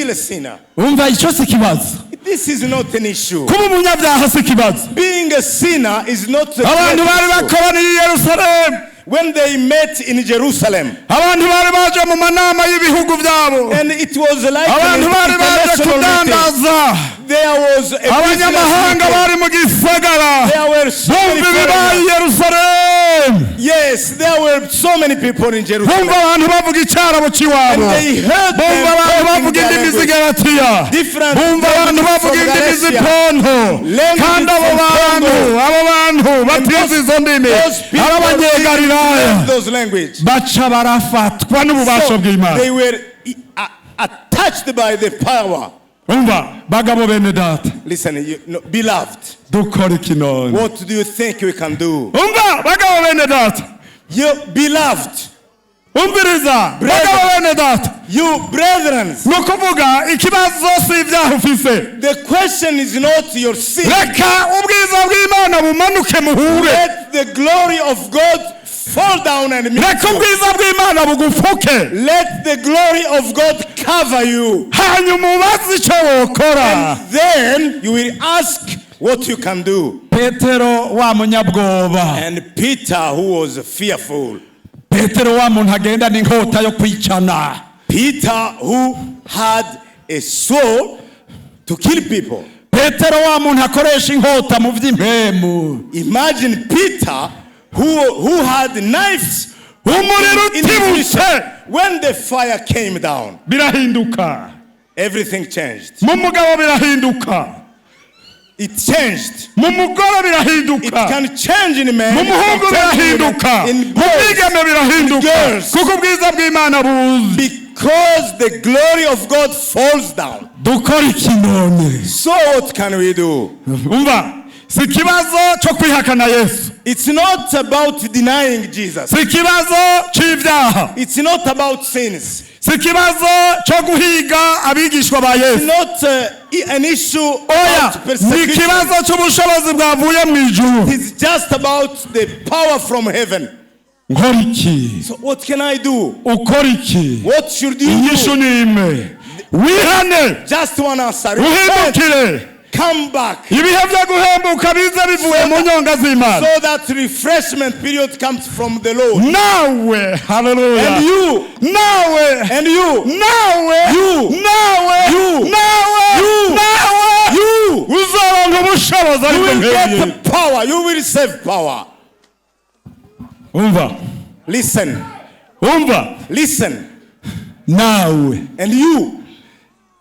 a sinner. Umva, icyo si ikibazo. This is not an issue. Kuba umunyabyaha si ikibazo. Being a sinner is not a Abantu great bari issue. bakoraniye i Yerusalemu, When they met in Jerusalem, abantu bari baje mu manama y'ibihugu byabo, and it was like an abantu bari baje international meeting. kudandaza, There was a business abanyamahanga meeting. Bari mu gisagara, There were so many bumva ibibaye i foreigners. Yerusalemu, Yes, there were so many people in Jerusalem. Bumva abantu bavuga icyarabu cy'iwabo, And they heard them bumva abantu talking bavuga their indimi language. z'Igalatiya, Different bumva abantu languages bavuga from indimi Galatia. z'iponto, Languages kandi abo from bantu, Congo. Abo bantu batize izo ndimi Those people ari Abanyegalilaya, didn't learn those language. Baca barafatwa n'ububasha So bw'Imana. they were attached by the power. Umva, bagabo bene data, Listen, you, no, beloved, dukora iki none? What do you think we can do? Umva, bagabo bene data, You beloved, umviriza, Brethren. bagabo bene data, you brethren, ni ukuvuga ikibazo si ibyaha ufise. The question is not your sin. Reka ubwiza bw'Imana bumanuke muhure. Let the glory of God fall down and meet Reka you. Ubwiza bw'Imana bugufuke. Let the glory of God cover you. Hanyuma ubaze icyo wokora. And then you will ask what you can do. Petero wa munyabwoba, And Peter, who was fearful, Petero wa muntu agenda n'inkota yo kwicana, Peter, who had a sword to kill people, Petero Petero wa muntu akoresha inkota mu by'impemu Imagine Peter, who had knives umuriro in his utibutse mission. When the fire came down, birahinduka everything changed. Mu mugabo birahinduka It changed. Mu mugore It birahinduka can change in men. Mu It can muhungu change in women, birahinduka in mu boys. bwigeme birahinduka Girls. kuko ubwiza bw'Imana buzi Because the glory of God falls down. Dukora iki none? So what can we do? Umva si ikibazo cyo kwihakana Yesu. It's not about denying Jesus. Si ikibazo cy'ibyaha. It's not about sins. Si ikibazo cyo guhiga abigishwa ba It's Yesu. not an issue Oya about ni persecution. ikibazo cy'ubushobozi bwavuye mu ijuru. It's just about the power from heaven. Nkora iki? So what can I do? Ukora iki? What should you Inyishu do? Ni imwe wihane Just one answer. Repent. Uhindukire Come back. Ibihe byo guhembuka bize bivuye mu nyonga z'Imana. So that refreshment period comes from the Lord. Nawe haleluya And you, nawe and you, nawe You. nawe You. Nawe You. nawe you, uzaronka ubushobozi you ariko will nk'iyi get power. You will receive power. Umva Listen, umva listen. Nawe And you,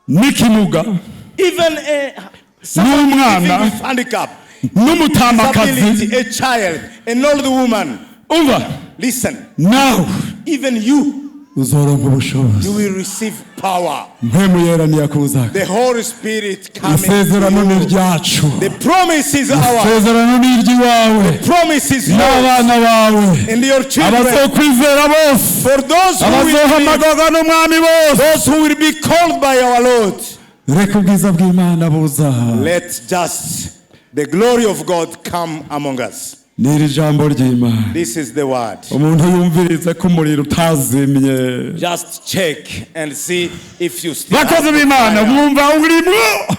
n'ikimuga even a someone N'umwana. living with handicap, n'umutamakazi disability, a child, an old woman. Umva Listen, nawe even you, uzoronka ubushobozi you will receive power. Mpwemu Yera niyakuza The Holy Spirit coming isezerano to ni you. iryacu The promise is ours. Isezerano ni iry'iwawe Promise is yours n'abana bawe and your children. Abazokwizera bose For those who will believe, abazohamagarwa n'umwami bose those who will be called by our Lord. Reka ubwiza bw'Imana buza. Let just the glory of God come among us. Ni iri jambo ry'Imana. This is the word. Umuntu yumvirize ko umuriro utazimye. Just check and see if you still Bakozi have the b'Imana fire. mwumva urimwo?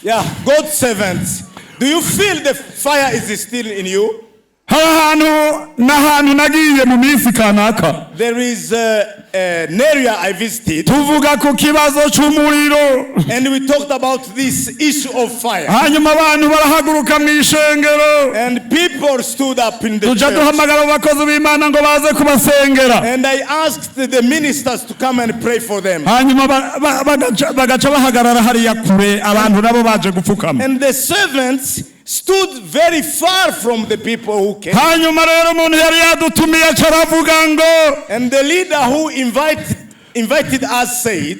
Yeah, God's servants. Do you feel the fire is still in you? Hari ahantu n'ahantu nagiye mu minsi kanaka There is an area I visited, tuvuga ku kibazo cy'umuriro and we talked about this issue of fire. Hanyuma abantu barahaguruka mu ishengero And people stood up in the tuja church. Duhamagara abakozi b'Imana ngo baze kubasengera. And I asked the ministers to come and pray for them. Hanyuma ba- ba- bagaca bagaca bahagarara hariya kure abantu nabo baje gupfukama. And the servants stood very far from the people who came. Hanyuma rero umuntu yari yadutumiye aca aravuga ngo And the leader who invited us said,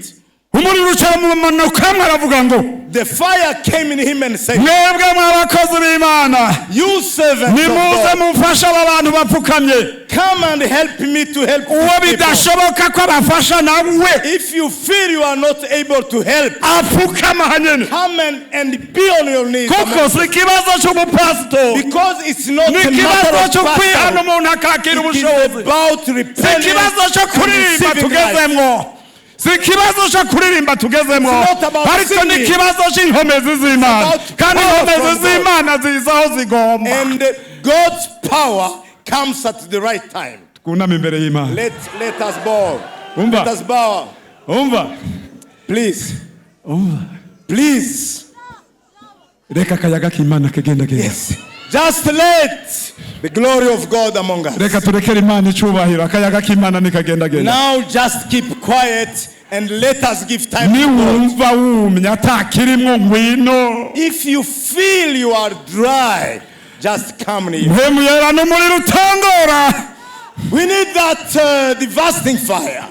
umuriro uca mumanukamwe aravuga ngo the fire came in him and said, mwebwe mw'abakozi b'Imana "You servants of nimuze God, mufashe aba bantu bapfukamye. Come and help me to help Uwo these people." bidashoboka ko abafasha nawe If you feel you are not able to help, apfukama hanyene come and be on your knees. Kuko si ikibazo cy'umupasitori Because it's not ni a matter ikibazo of cyo kwihana pastor. umuntu akakira It is ubushobozi. about Si repentance ikibazo cyo and kuririmba receiving life. tugezemwo si ikibazo cyo kuririmba tugezemwo It's not about ariko ni singing. Ikibazo cy'inkomezi z'Imana About kandi power inkomezi from God. z'Imana ziza aho zigomba. And God's power comes at the right time. Twuname imbere y'Imana. Let us bow. Umva. Let us bow. Umva Please. Umva Please. Reka akayaga k'Imana kagendagenda. Yes. Just let the glory of God among us. Reka turekere Imana icyubahiro akayaga k'Imana nikagendagenda. Now just keep quiet and let us give time to God. Niwumva wumye atakirimwo ngwino. If you feel you are dry, just come near. Mpwemu Yera n'umuriro utongora. We need that devastating fire.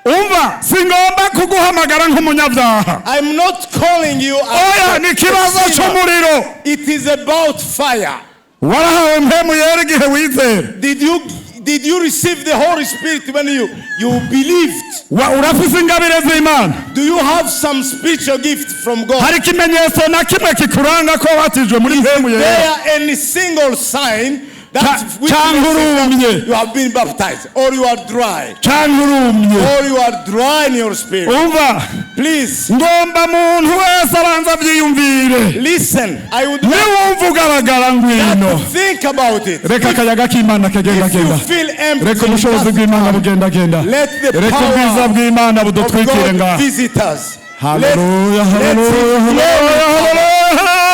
Umva singomba kuguhamagara nk'umunyabyaha. I'm not calling you Oya as ni a ikibazo sinner. cy'umuriro. It is about fire. Warahawe Mpwemu Yera igihe wizera? Did you receive the Holy Spirit when you believed? Wa- urafise ingabire z'Imana? Do you have some spiritual gift from God? Hari ikimenyetso na kimwe kikuranga ko wabatijwe muri Mpwemu Yera? There any single sign that Cyangwa witnesses that urumye. you have been baptized, or you are dry, Cyangwa urumye? or you are dry in your spirit? Umva Please ngomba muntu wese abanza abyiyumvire. Listen. I would like Niwumva ugaragara ngwino. to think about it. Reka akayaga k'Imana If you kagendagenda. feel empty, Reka ubushobozi just bw'Imana bugendagenda. let the Reka ubwiza power bw'Imana of budutwikire God ngaha. visit us. Haleluya Let haleluya His glory haleluya haleluya.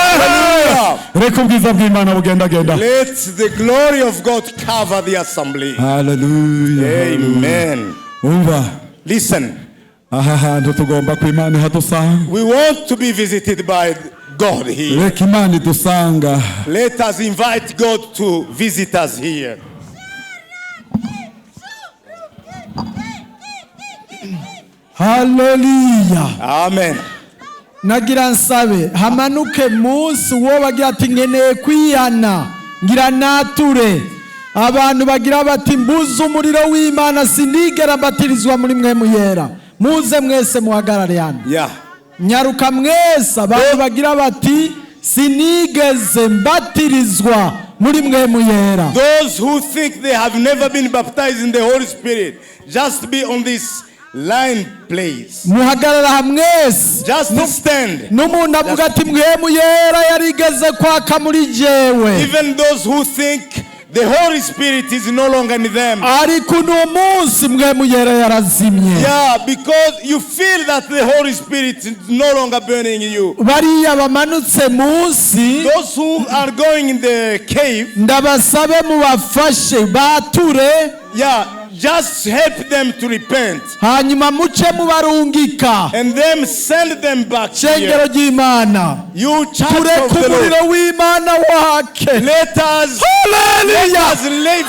Reka ubwiza bw'Imana bugendagenda. Let the glory of God cover the assembly. Haleluya. Amen. Umva. Listen, Aha hantu tugomba ko Imana ihadusanga. We want to be visited by God here. Reka Imana idusanga. Let us invite God to visit us here. Haleluya. Amen. Nagira nsabe hamanuke munsi uwo bagira ati nkeneye kwihana ngira nature. Abantu bagira bati mbuze umuriro w'Imana sinigera mbatirizwa muri mwe muyera, muze mwese muhagarare hano. Nyaruka mwese abantu bagira bati sinigeze mbatirizwa muri mwe muyera. Those who think they have never been baptized in the Holy Spirit, just be on this line, please. Muhagarara mwese. Just stand. N'umuntu avuga ati mpwemu yera yarigeze kwaka muri jewe. Even those who think the Holy Spirit is no longer in them. Ariko uno munsi mpwemu yera yarazimye. Yeah, because you feel that the Holy Spirit is no longer burning in you. Bariya bamanutse munsi, Those who are going in the cave, ndabasabe mubafashe bature. Yeah, just help them to repent. Hanyuma muce mubarungika. And then send them back Shengero here. ry'Imana. You church Tureke of the Lord. umuriro w'Imana wake. Let us, Hallelujah. let us live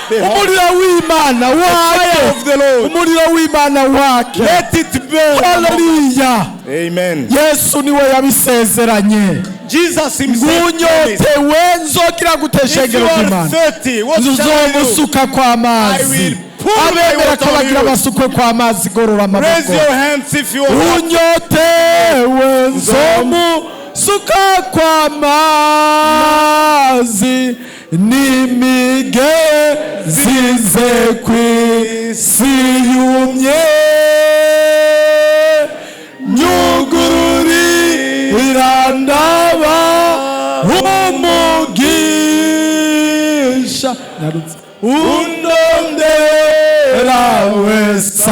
the Umuriro w'Imana fire wake. Of the Lord. Umuriro w'Imana wake. Let it burn. Hallelujah. Amen. Yesu niwe yabisezeranye. Jesus himself promised. Unyotewe nzogira gute If you shengero are ry'Imana? 30, what shall I do? Nzomusuka kw'amazi. I will pour my Abemera water ko on bagira you. basukwe kw'amazi, gorora Raise amaboko. your hands if you are Unyotewe nzomusuka kw'amazi n'imigezi ize kw'isi yumye, nyugururira ndaba umugisha, undondera wese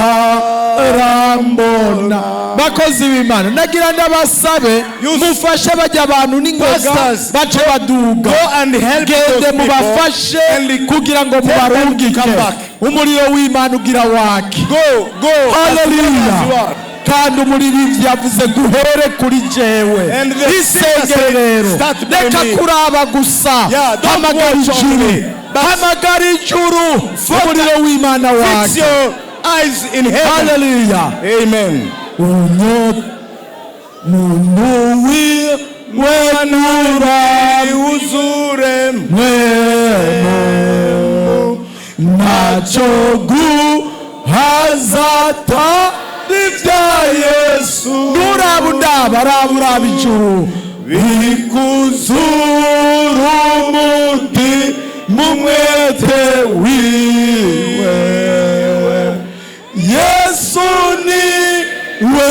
arambona. Bakozi b'Imana, nagira ndabasabe mufashe bajya abantu n'ingoga Pastors, bace baduga. Go and help those Gende people mubafashe and kugira ngo tell them to mubarungike. come back. Umuriro w'Imana ugira wake. Go, go. As Haleluya. you are. Kandi umuririmbyi yavuze guhere kuri jewe. And the singer Isengere said, rero "Start by reka me." kuraba gusa. Yeah, don't Hamagara watch ijuru, only, but hamagara ijuru, umuriro w'Imana fix wake. your eyes in heaven. Haleluya. Amen. Unyo muntu wiwe nura Uzure mwemu ntacyo guhazata ibya Yesu. Nuraba undaba, raba uraba ijuru bikuzura umuti mumwete wiwe. Yesu ni we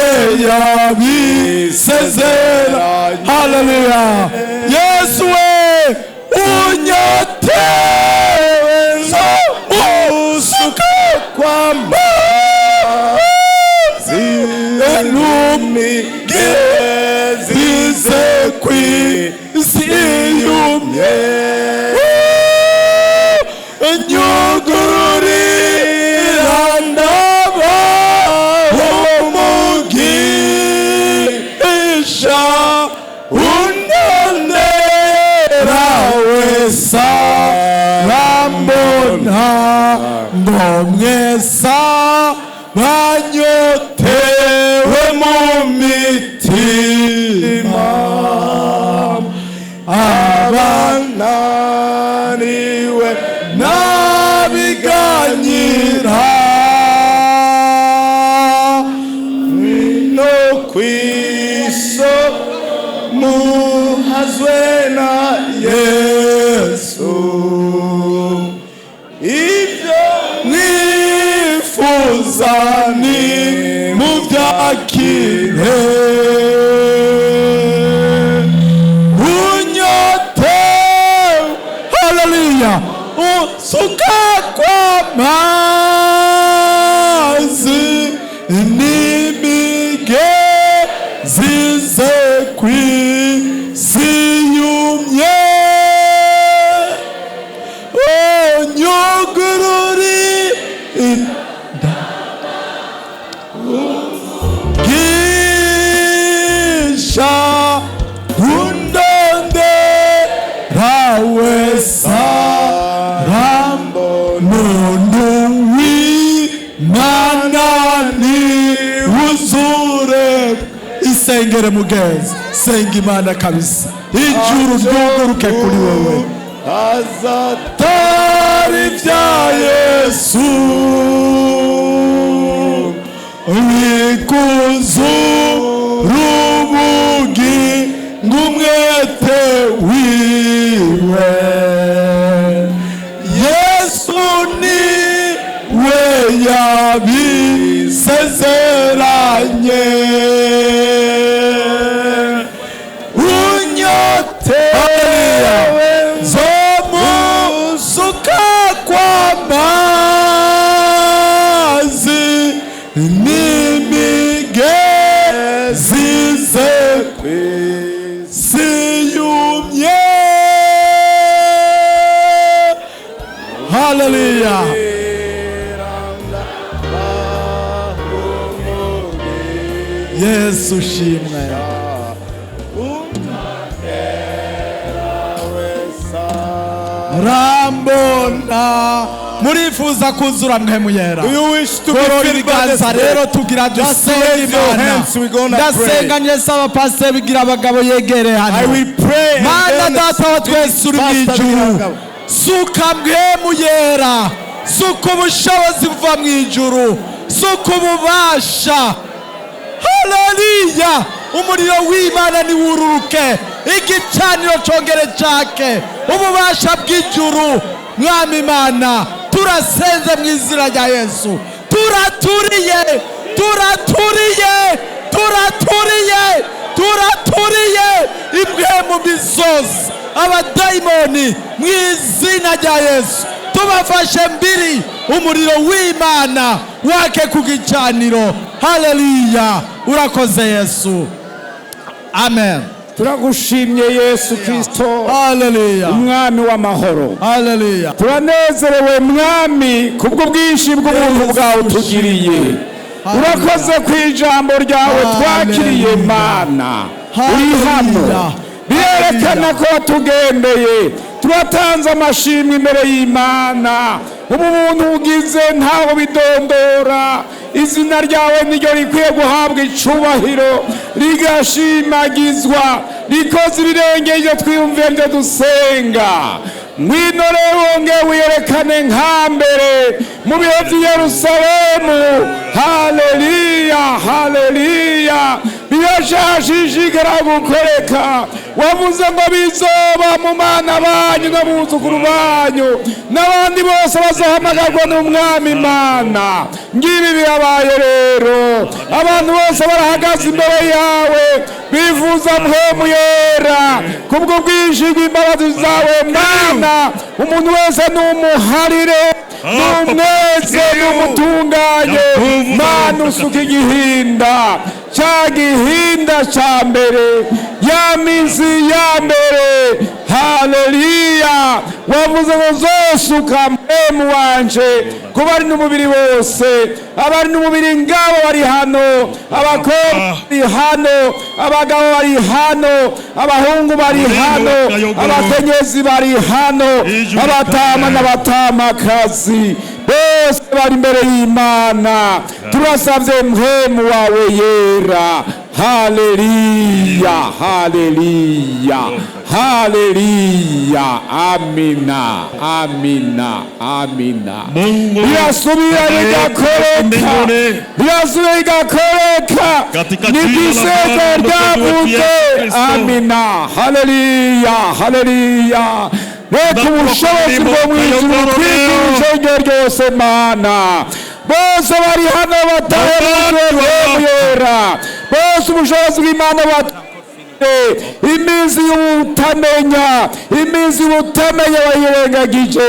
yabisezera. Haleluya. Yesu we unyotewe nzomusuka kw'amazi n'imigezi ize kw'isi yumye, nyugururira ndaba umugisha, unonera wese arambona, ngo mwese banyotewe mu mitima abananiwe n'abiganyira no kwiso muhazwe na Yesu. Ibyo mwifuza ni mubyakire. Unyote, haleluya, usuka kw'amazi n'imigezi ize kw'isi. Dusengere mugenzi, senga Imana kabisa, ijuru ryuguruke kuri wewe. Azatari bya Yesu bikuzu rubugi ngumwete wiwe. Yesu ni we yabisezeranye, unyotewe zomusuka kw'amazi n'imigezi ze kw'isi yumye. Haleluya. Yesu shimwe. Rambona murifuza kuzura Mpwemu Yera. Do you wish to be Gorora filled by the ibiganza rero Spirit? tugira Just dusenge raise your Imana. hands, we're gonna Ndasenga pray. nyese abapasiteri bigira abagabo yegere I hano. will pray and Mana then data wa twese uri mu Pastor ijuru, Biragabo. suka Mpwemu Yera, suka ubushobozi buva mu ijuru, suka ububasha. Haleluya! Umuriro w'Imana niwururuke, igicaniro congere cake, ububasha bw'ijuru. Mwami Imana, turasenze mu izina rya Yesu, turaturiye, turaturiye, turaturiye, turaturiye impwemu mbi zose, abadayimoni mu izina rya Yesu, tubafashe mbiri, umuriro w'Imana wake ku gicaniro. Haleluya! Urakoze Yesu. Amen. Turagushimye Yesu Kristo, Haleluya. umwami w'amahoro. Haleluya. Turanezerewe Mwami kubw'ubwinshi bw'ubuntu bwawe utugiriye. Urakoze ku ijambo ryawe twakiriye Mana. Uri hano birerekana ko watugendeye. Turatanze amashimwe imbere y'Imana. Ubu buntu ugize ntaho bidondora. Izina ryawe niryo rikwiye guhabwa icubahiro, rigashimagizwa, rikoze ibirenge ibyo twiyumviye byo dusenga. Ngwino rero wongere wiyerekane nka mbere mu bihe by'i Yerusalemu. Haleluya, haleluya. Birashashishikara gukoreka. Wavuze ngo bizoba mu bana banyu no mu buzukuru banyu n'abandi bose bazohamagarwa n'umwami Imana. Ngibi birabaye rero, abantu bose barahagaze imbere yawe bifuza Mpwemu Yera kubw'ubwinshi bw'imbabazi zawe Mana. Umuntu wese numuharire, numweze, numutunganye Mana. Usuka igihinda cya gihinda cya mbere, ya minsi ya mbere. Haleluya. Wavuze ngo zosuka Mpwemu wanje ku bari n'umubiri bose. Abari n'umubiri ngabo bari hano, abakobwa bari hano, abagabo bari hano, abahungu bari hano, abakenyezi bari hano, abatama n'abatamakazi bose bari imbere y'Imana. Turasabye Mpwemu wawe Yera. Haleluya, haleluya, haleluya. Amina, amina, amina. Mungu Birasubira bigakoreka, mbinguni birasubira bigakoreka. Katika Ni jina la igisego Bwana Mwokozi wetu ryavuze. Yesu Kristo. Amina, haleluya, haleluya. Reka ubushobozi bwo mu ijuru butwikire ijoro ryose Mana. Bose bari hano bataherutse Mpwemu Yera, bose ubushobozi bw'Imana bat iminsi y'ubutamenya, iminsi y'ubutamenya wayirengagije,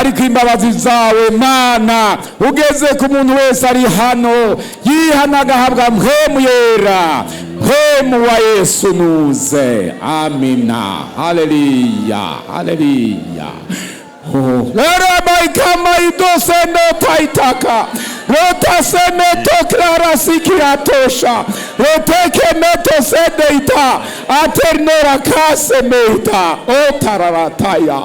ariko imbabazi zawe Mana ugeze ku muntu wese ari hano yihana agahabwa Mpwemu Yera. Mpwemu wa Yesu nuze. Amina, haleluya, haleluya. Leramaikamaidosenotaitaka rotasemetoklarasikiratosha rotekemetosedeita aternorakasemeita otararataya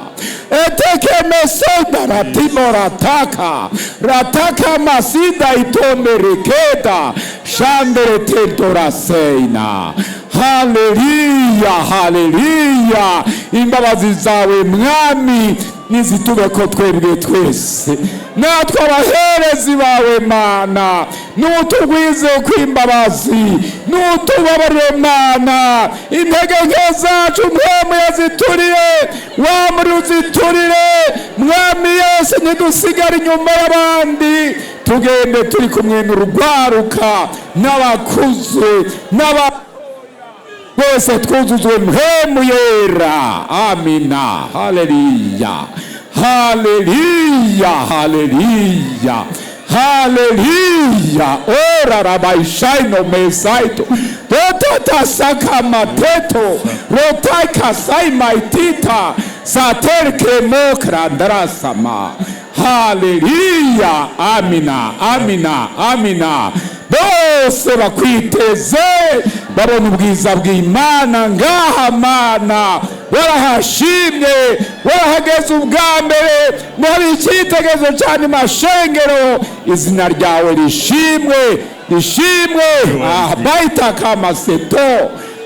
etekemesondaratimorataka rataka masida itomerekeda shamberetentoraseina. Haleluya, haleluya. Imbabazi zawe Mwami nizitube ko twebwe twese, natwe abaherezi bawe Mana, nutugwize kw'imbabazi, nutubabarire Mana intege nke zacu. Mpwemu yaziturire, wa muri uziturire Mwami Yesu, ntidusigare inyuma y'abandi, tugende turi kumwe n'urugwaruka n'abakuze n'aba bose, twuzuzwe Mpwemu Yera. Amina. Haleluya, haleluya, haleluya, haleluya. Ora rabaishaino mesaito tototasakamateto rotaikasaimaitita saterkemokrandarasama. Haleluya. Amina, amina, amina. Bose bakwiteze, babona ubwiza bw'Imana ngaha. Mana, warahashimye, warahageze ubwa mbere ngo habe icyitegererezo cyane mashengero. Izina ryawe rishimwe, rishimwe. Baitaka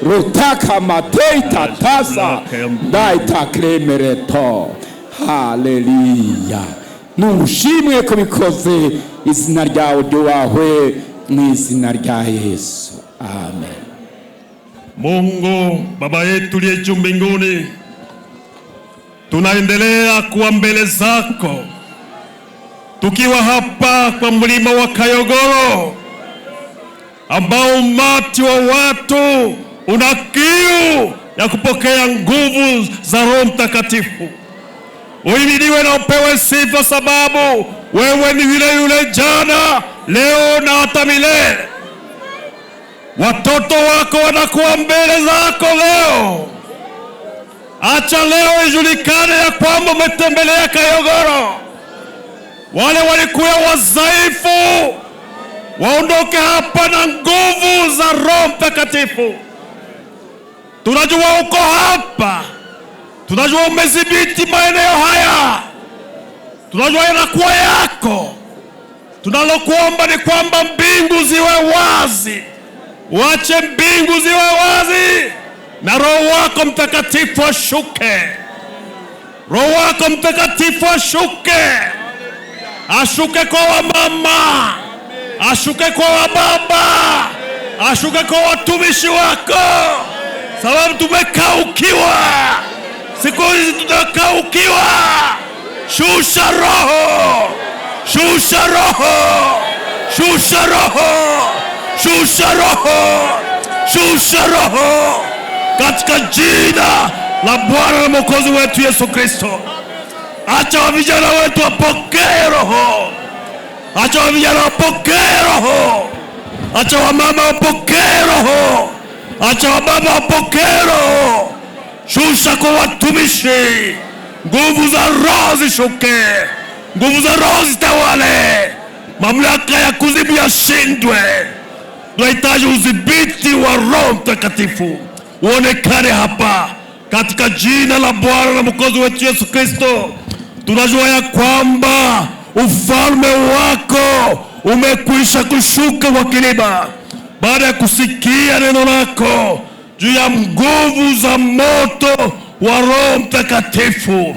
rutaka mateita tasa ndaita kremereto. Haleluya, nushimwe kubikoze. Izina ryawe ryubahwe, mu izina rya Yesu, amen. Mungu Baba yetu uliye juu mbinguni, tunaendelea kuwa mbele zako tukiwa hapa kwa mlima wa Kayogoro ambao umati wa watu una kiu ya kupokea nguvu za Roho Mtakatifu. Uhimidiwe na upewe sifa, sababu wewe ni yule yule jana, leo na hata milele. Watoto wako wanakuwa mbele zako leo. Acha leo ijulikane ya kwamba umetembelea Kayogoro. Wale walikuwa wadhaifu waondoke hapa na nguvu za Roho Mtakatifu. Tunajua uko hapa, tunajua umedhibiti maeneo haya, tunajua yanakuwa yako. Tunalokuomba ni kwamba mbingu ziwe wazi, wache mbingu ziwe wazi na Roho wako Mtakatifu ashuke. Roho wako Mtakatifu ashuke, ashuke kwa wamama, ashuke kwa wababa, ashuke kwa watumishi wako, sababu tumekaukiwa siku hizi, tunakaukiwa. Shusha Roho, shusha Roho, shusha Roho, shusha Roho, shusha Roho katika jina la Bwana na Mwokozi wetu Yesu Kristo. Acha wa vijana wetu wapokee Roho, acha wa vijana wapokee Roho, acha wamama wapokee Roho, acha wababa wapokee Roho. Shusha kwa watumishi, nguvu za Roho zishuke, nguvu za Roho zitawale, mamlaka ya kuzimu yashindwe. Tunahitaji udhibiti wa Roho Mtakatifu uonekane hapa katika jina la Bwana na Mwokozi wetu Yesu Kristo. Tunajua ya kwamba ufalme wako umekwisha kushuka kwa kilima, baada ya kusikia neno lako juu ya nguvu za moto wa Roho Mtakatifu,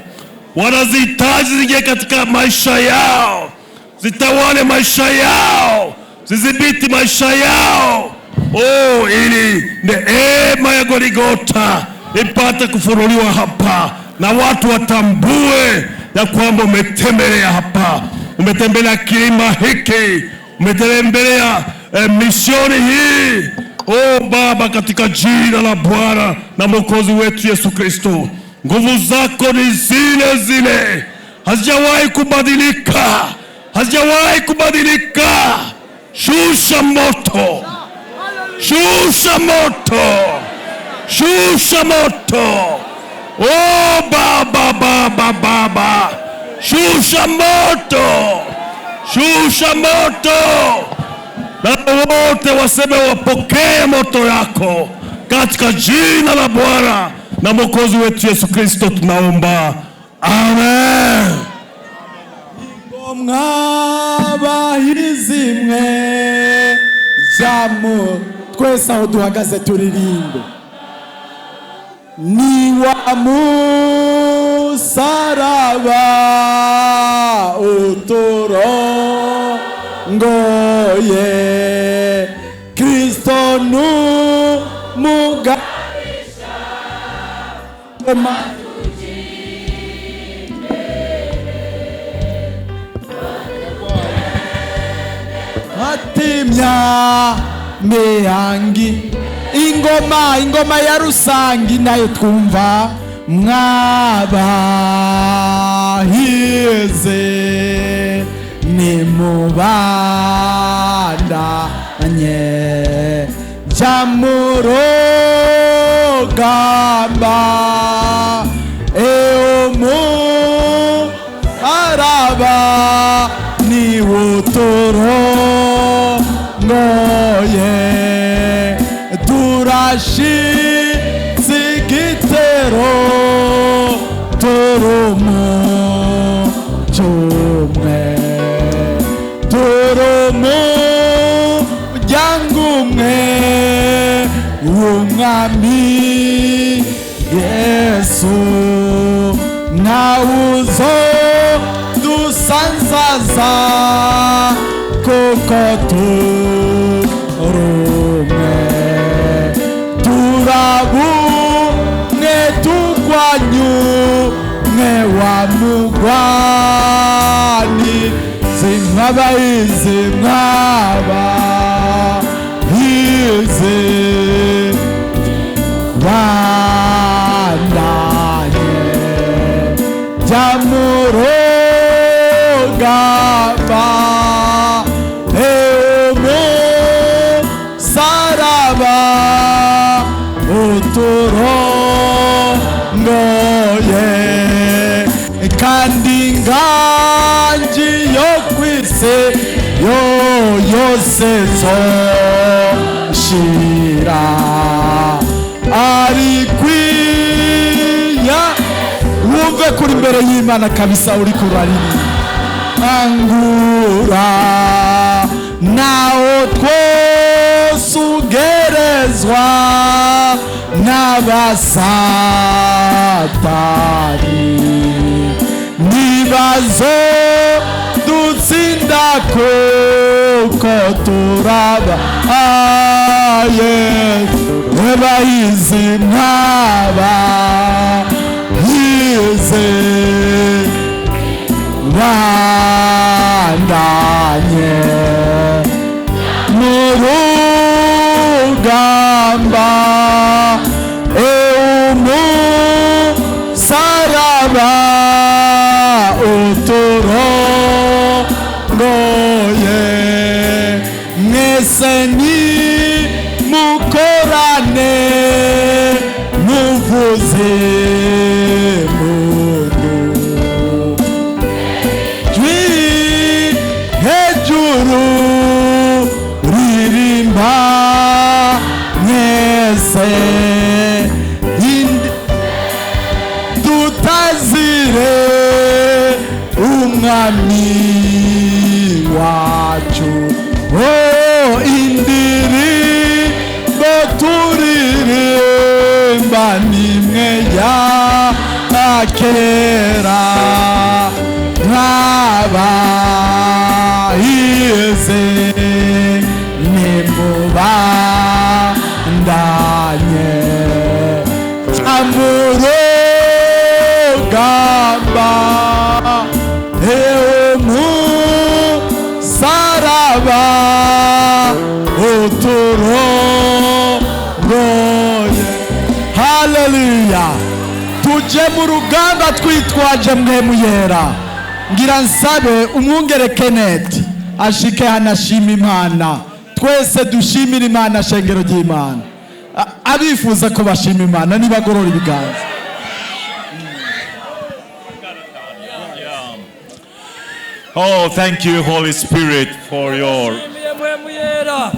wanazihitaji zingie katika maisha yao, zitawale maisha yao, zidhibiti maisha yao. Oh, ili neema ya Goligota ipate kufunuliwa hapa na watu watambue ya kwamba umetembelea hapa, umetembelea kilima hiki, umetembelea misioni hii. Oh Baba, katika jina la Bwana na Mwokozi wetu Yesu Kristo, nguvu zako ni zile zile, hazijawahi kubadilika, hazijawahi kubadilika. Shusha moto, shusha moto, shusha moto. Oh Baba, Baba, Baba, shusha moto, shusha moto, na wote waseme wapokee moto yako katika jina la Bwana na Mwokozi wetu Yesu Kristo tunaomba, amen. Mwabahizi mwe jamu. Twese aho duhagaze turirimbe. Ni wa musaraba uturongoye, Kristo numuga atimya mihangi. Ingoma, ingoma ya rusangi nayo twumva. Mwabahize nimubandanye, ja mu rugamba, eumu araba niwuturongoye, turashitse igitero, turumu cumwe, turumu ryangumwe w'Umwami Yesu, ntawuzo dusanzaza kuko turumwe, turabumwe tugwanyumwe wa mugwani zimwabahizi mwabahize bandanye, jya mu rugamba, eumusaraba uturongoye, kandi inganji yo kwisi yo yose zoshira ari kwiya. Wumve kuri imbere y'Imana kabisa, uri kuraririmba angura naho twosugerezwa n'abasatani, nibazo dutsinda kuko turaba aye bahizi mwabahize bandanye mu rugamba, eumusaraba uturongoye, mwese ni mukorane muvuze mundu jwi hejuru, ririmba mwese dutazire Umwami wacu. Oh, indirimbo turirimba nimwe ya kera, mwabahize nimubandanye amurugamba, eumusaraba uturongoye. Haleluya! Tuje mu rugamba twitwaje Mpwemu Yera. Ngira nsabe umwungere Kenneth ashike hano ashima Imana. Twese dushimire Imana, shengero ry'Imana. Abifuza ko bashima Imana nibagorora ibiganza. Oh, thank you, Holy Spirit, for your. Shimiye Mpwemu Yera.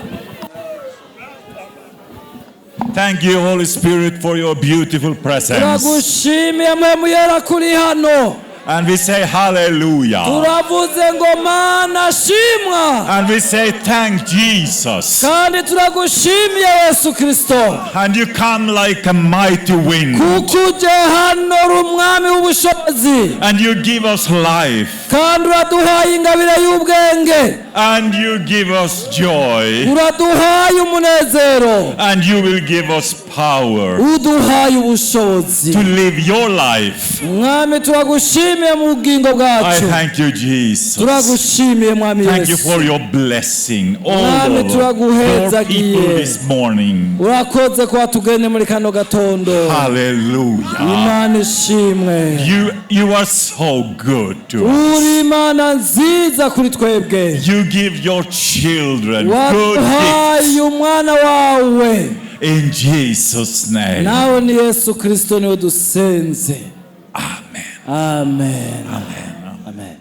Thank you, Holy Spirit, for your beautiful presence. Turagushimiye Mpwemu Yera kuri hano. And we say hallelujah. Turavuze ngo Mana shimwa. And we say thank Jesus. Kandi turagushimiye Yesu Kristo. And you come like a mighty wind. Kuko uje hano uri umwami w'ubushobozi. And you give us life. Kandi uraduhaye ingabire y'ubwenge. And you give us joy. Uraduhaye umunezero. And you will give us power Uduhaye ubushobozi. to live your life. Mwami, turagushimiye mu bugingo I bwacu. thank you, Jesus. Turagushimiye, Mwami Thank you Yesu. for your blessing all Mwami, over your turaguhezagiye. people this morning. Urakoze kuba tugende muri kano gatondo. Hallelujah. Imana ishimwe. You are so good to us. Uri Imana nziza kuri twebwe. You give your children good gifts Waduhaye umwana wawe. In Jesus' name. Nawe ni Yesu Kristo niwe dusenze. Amen. Amen, amen.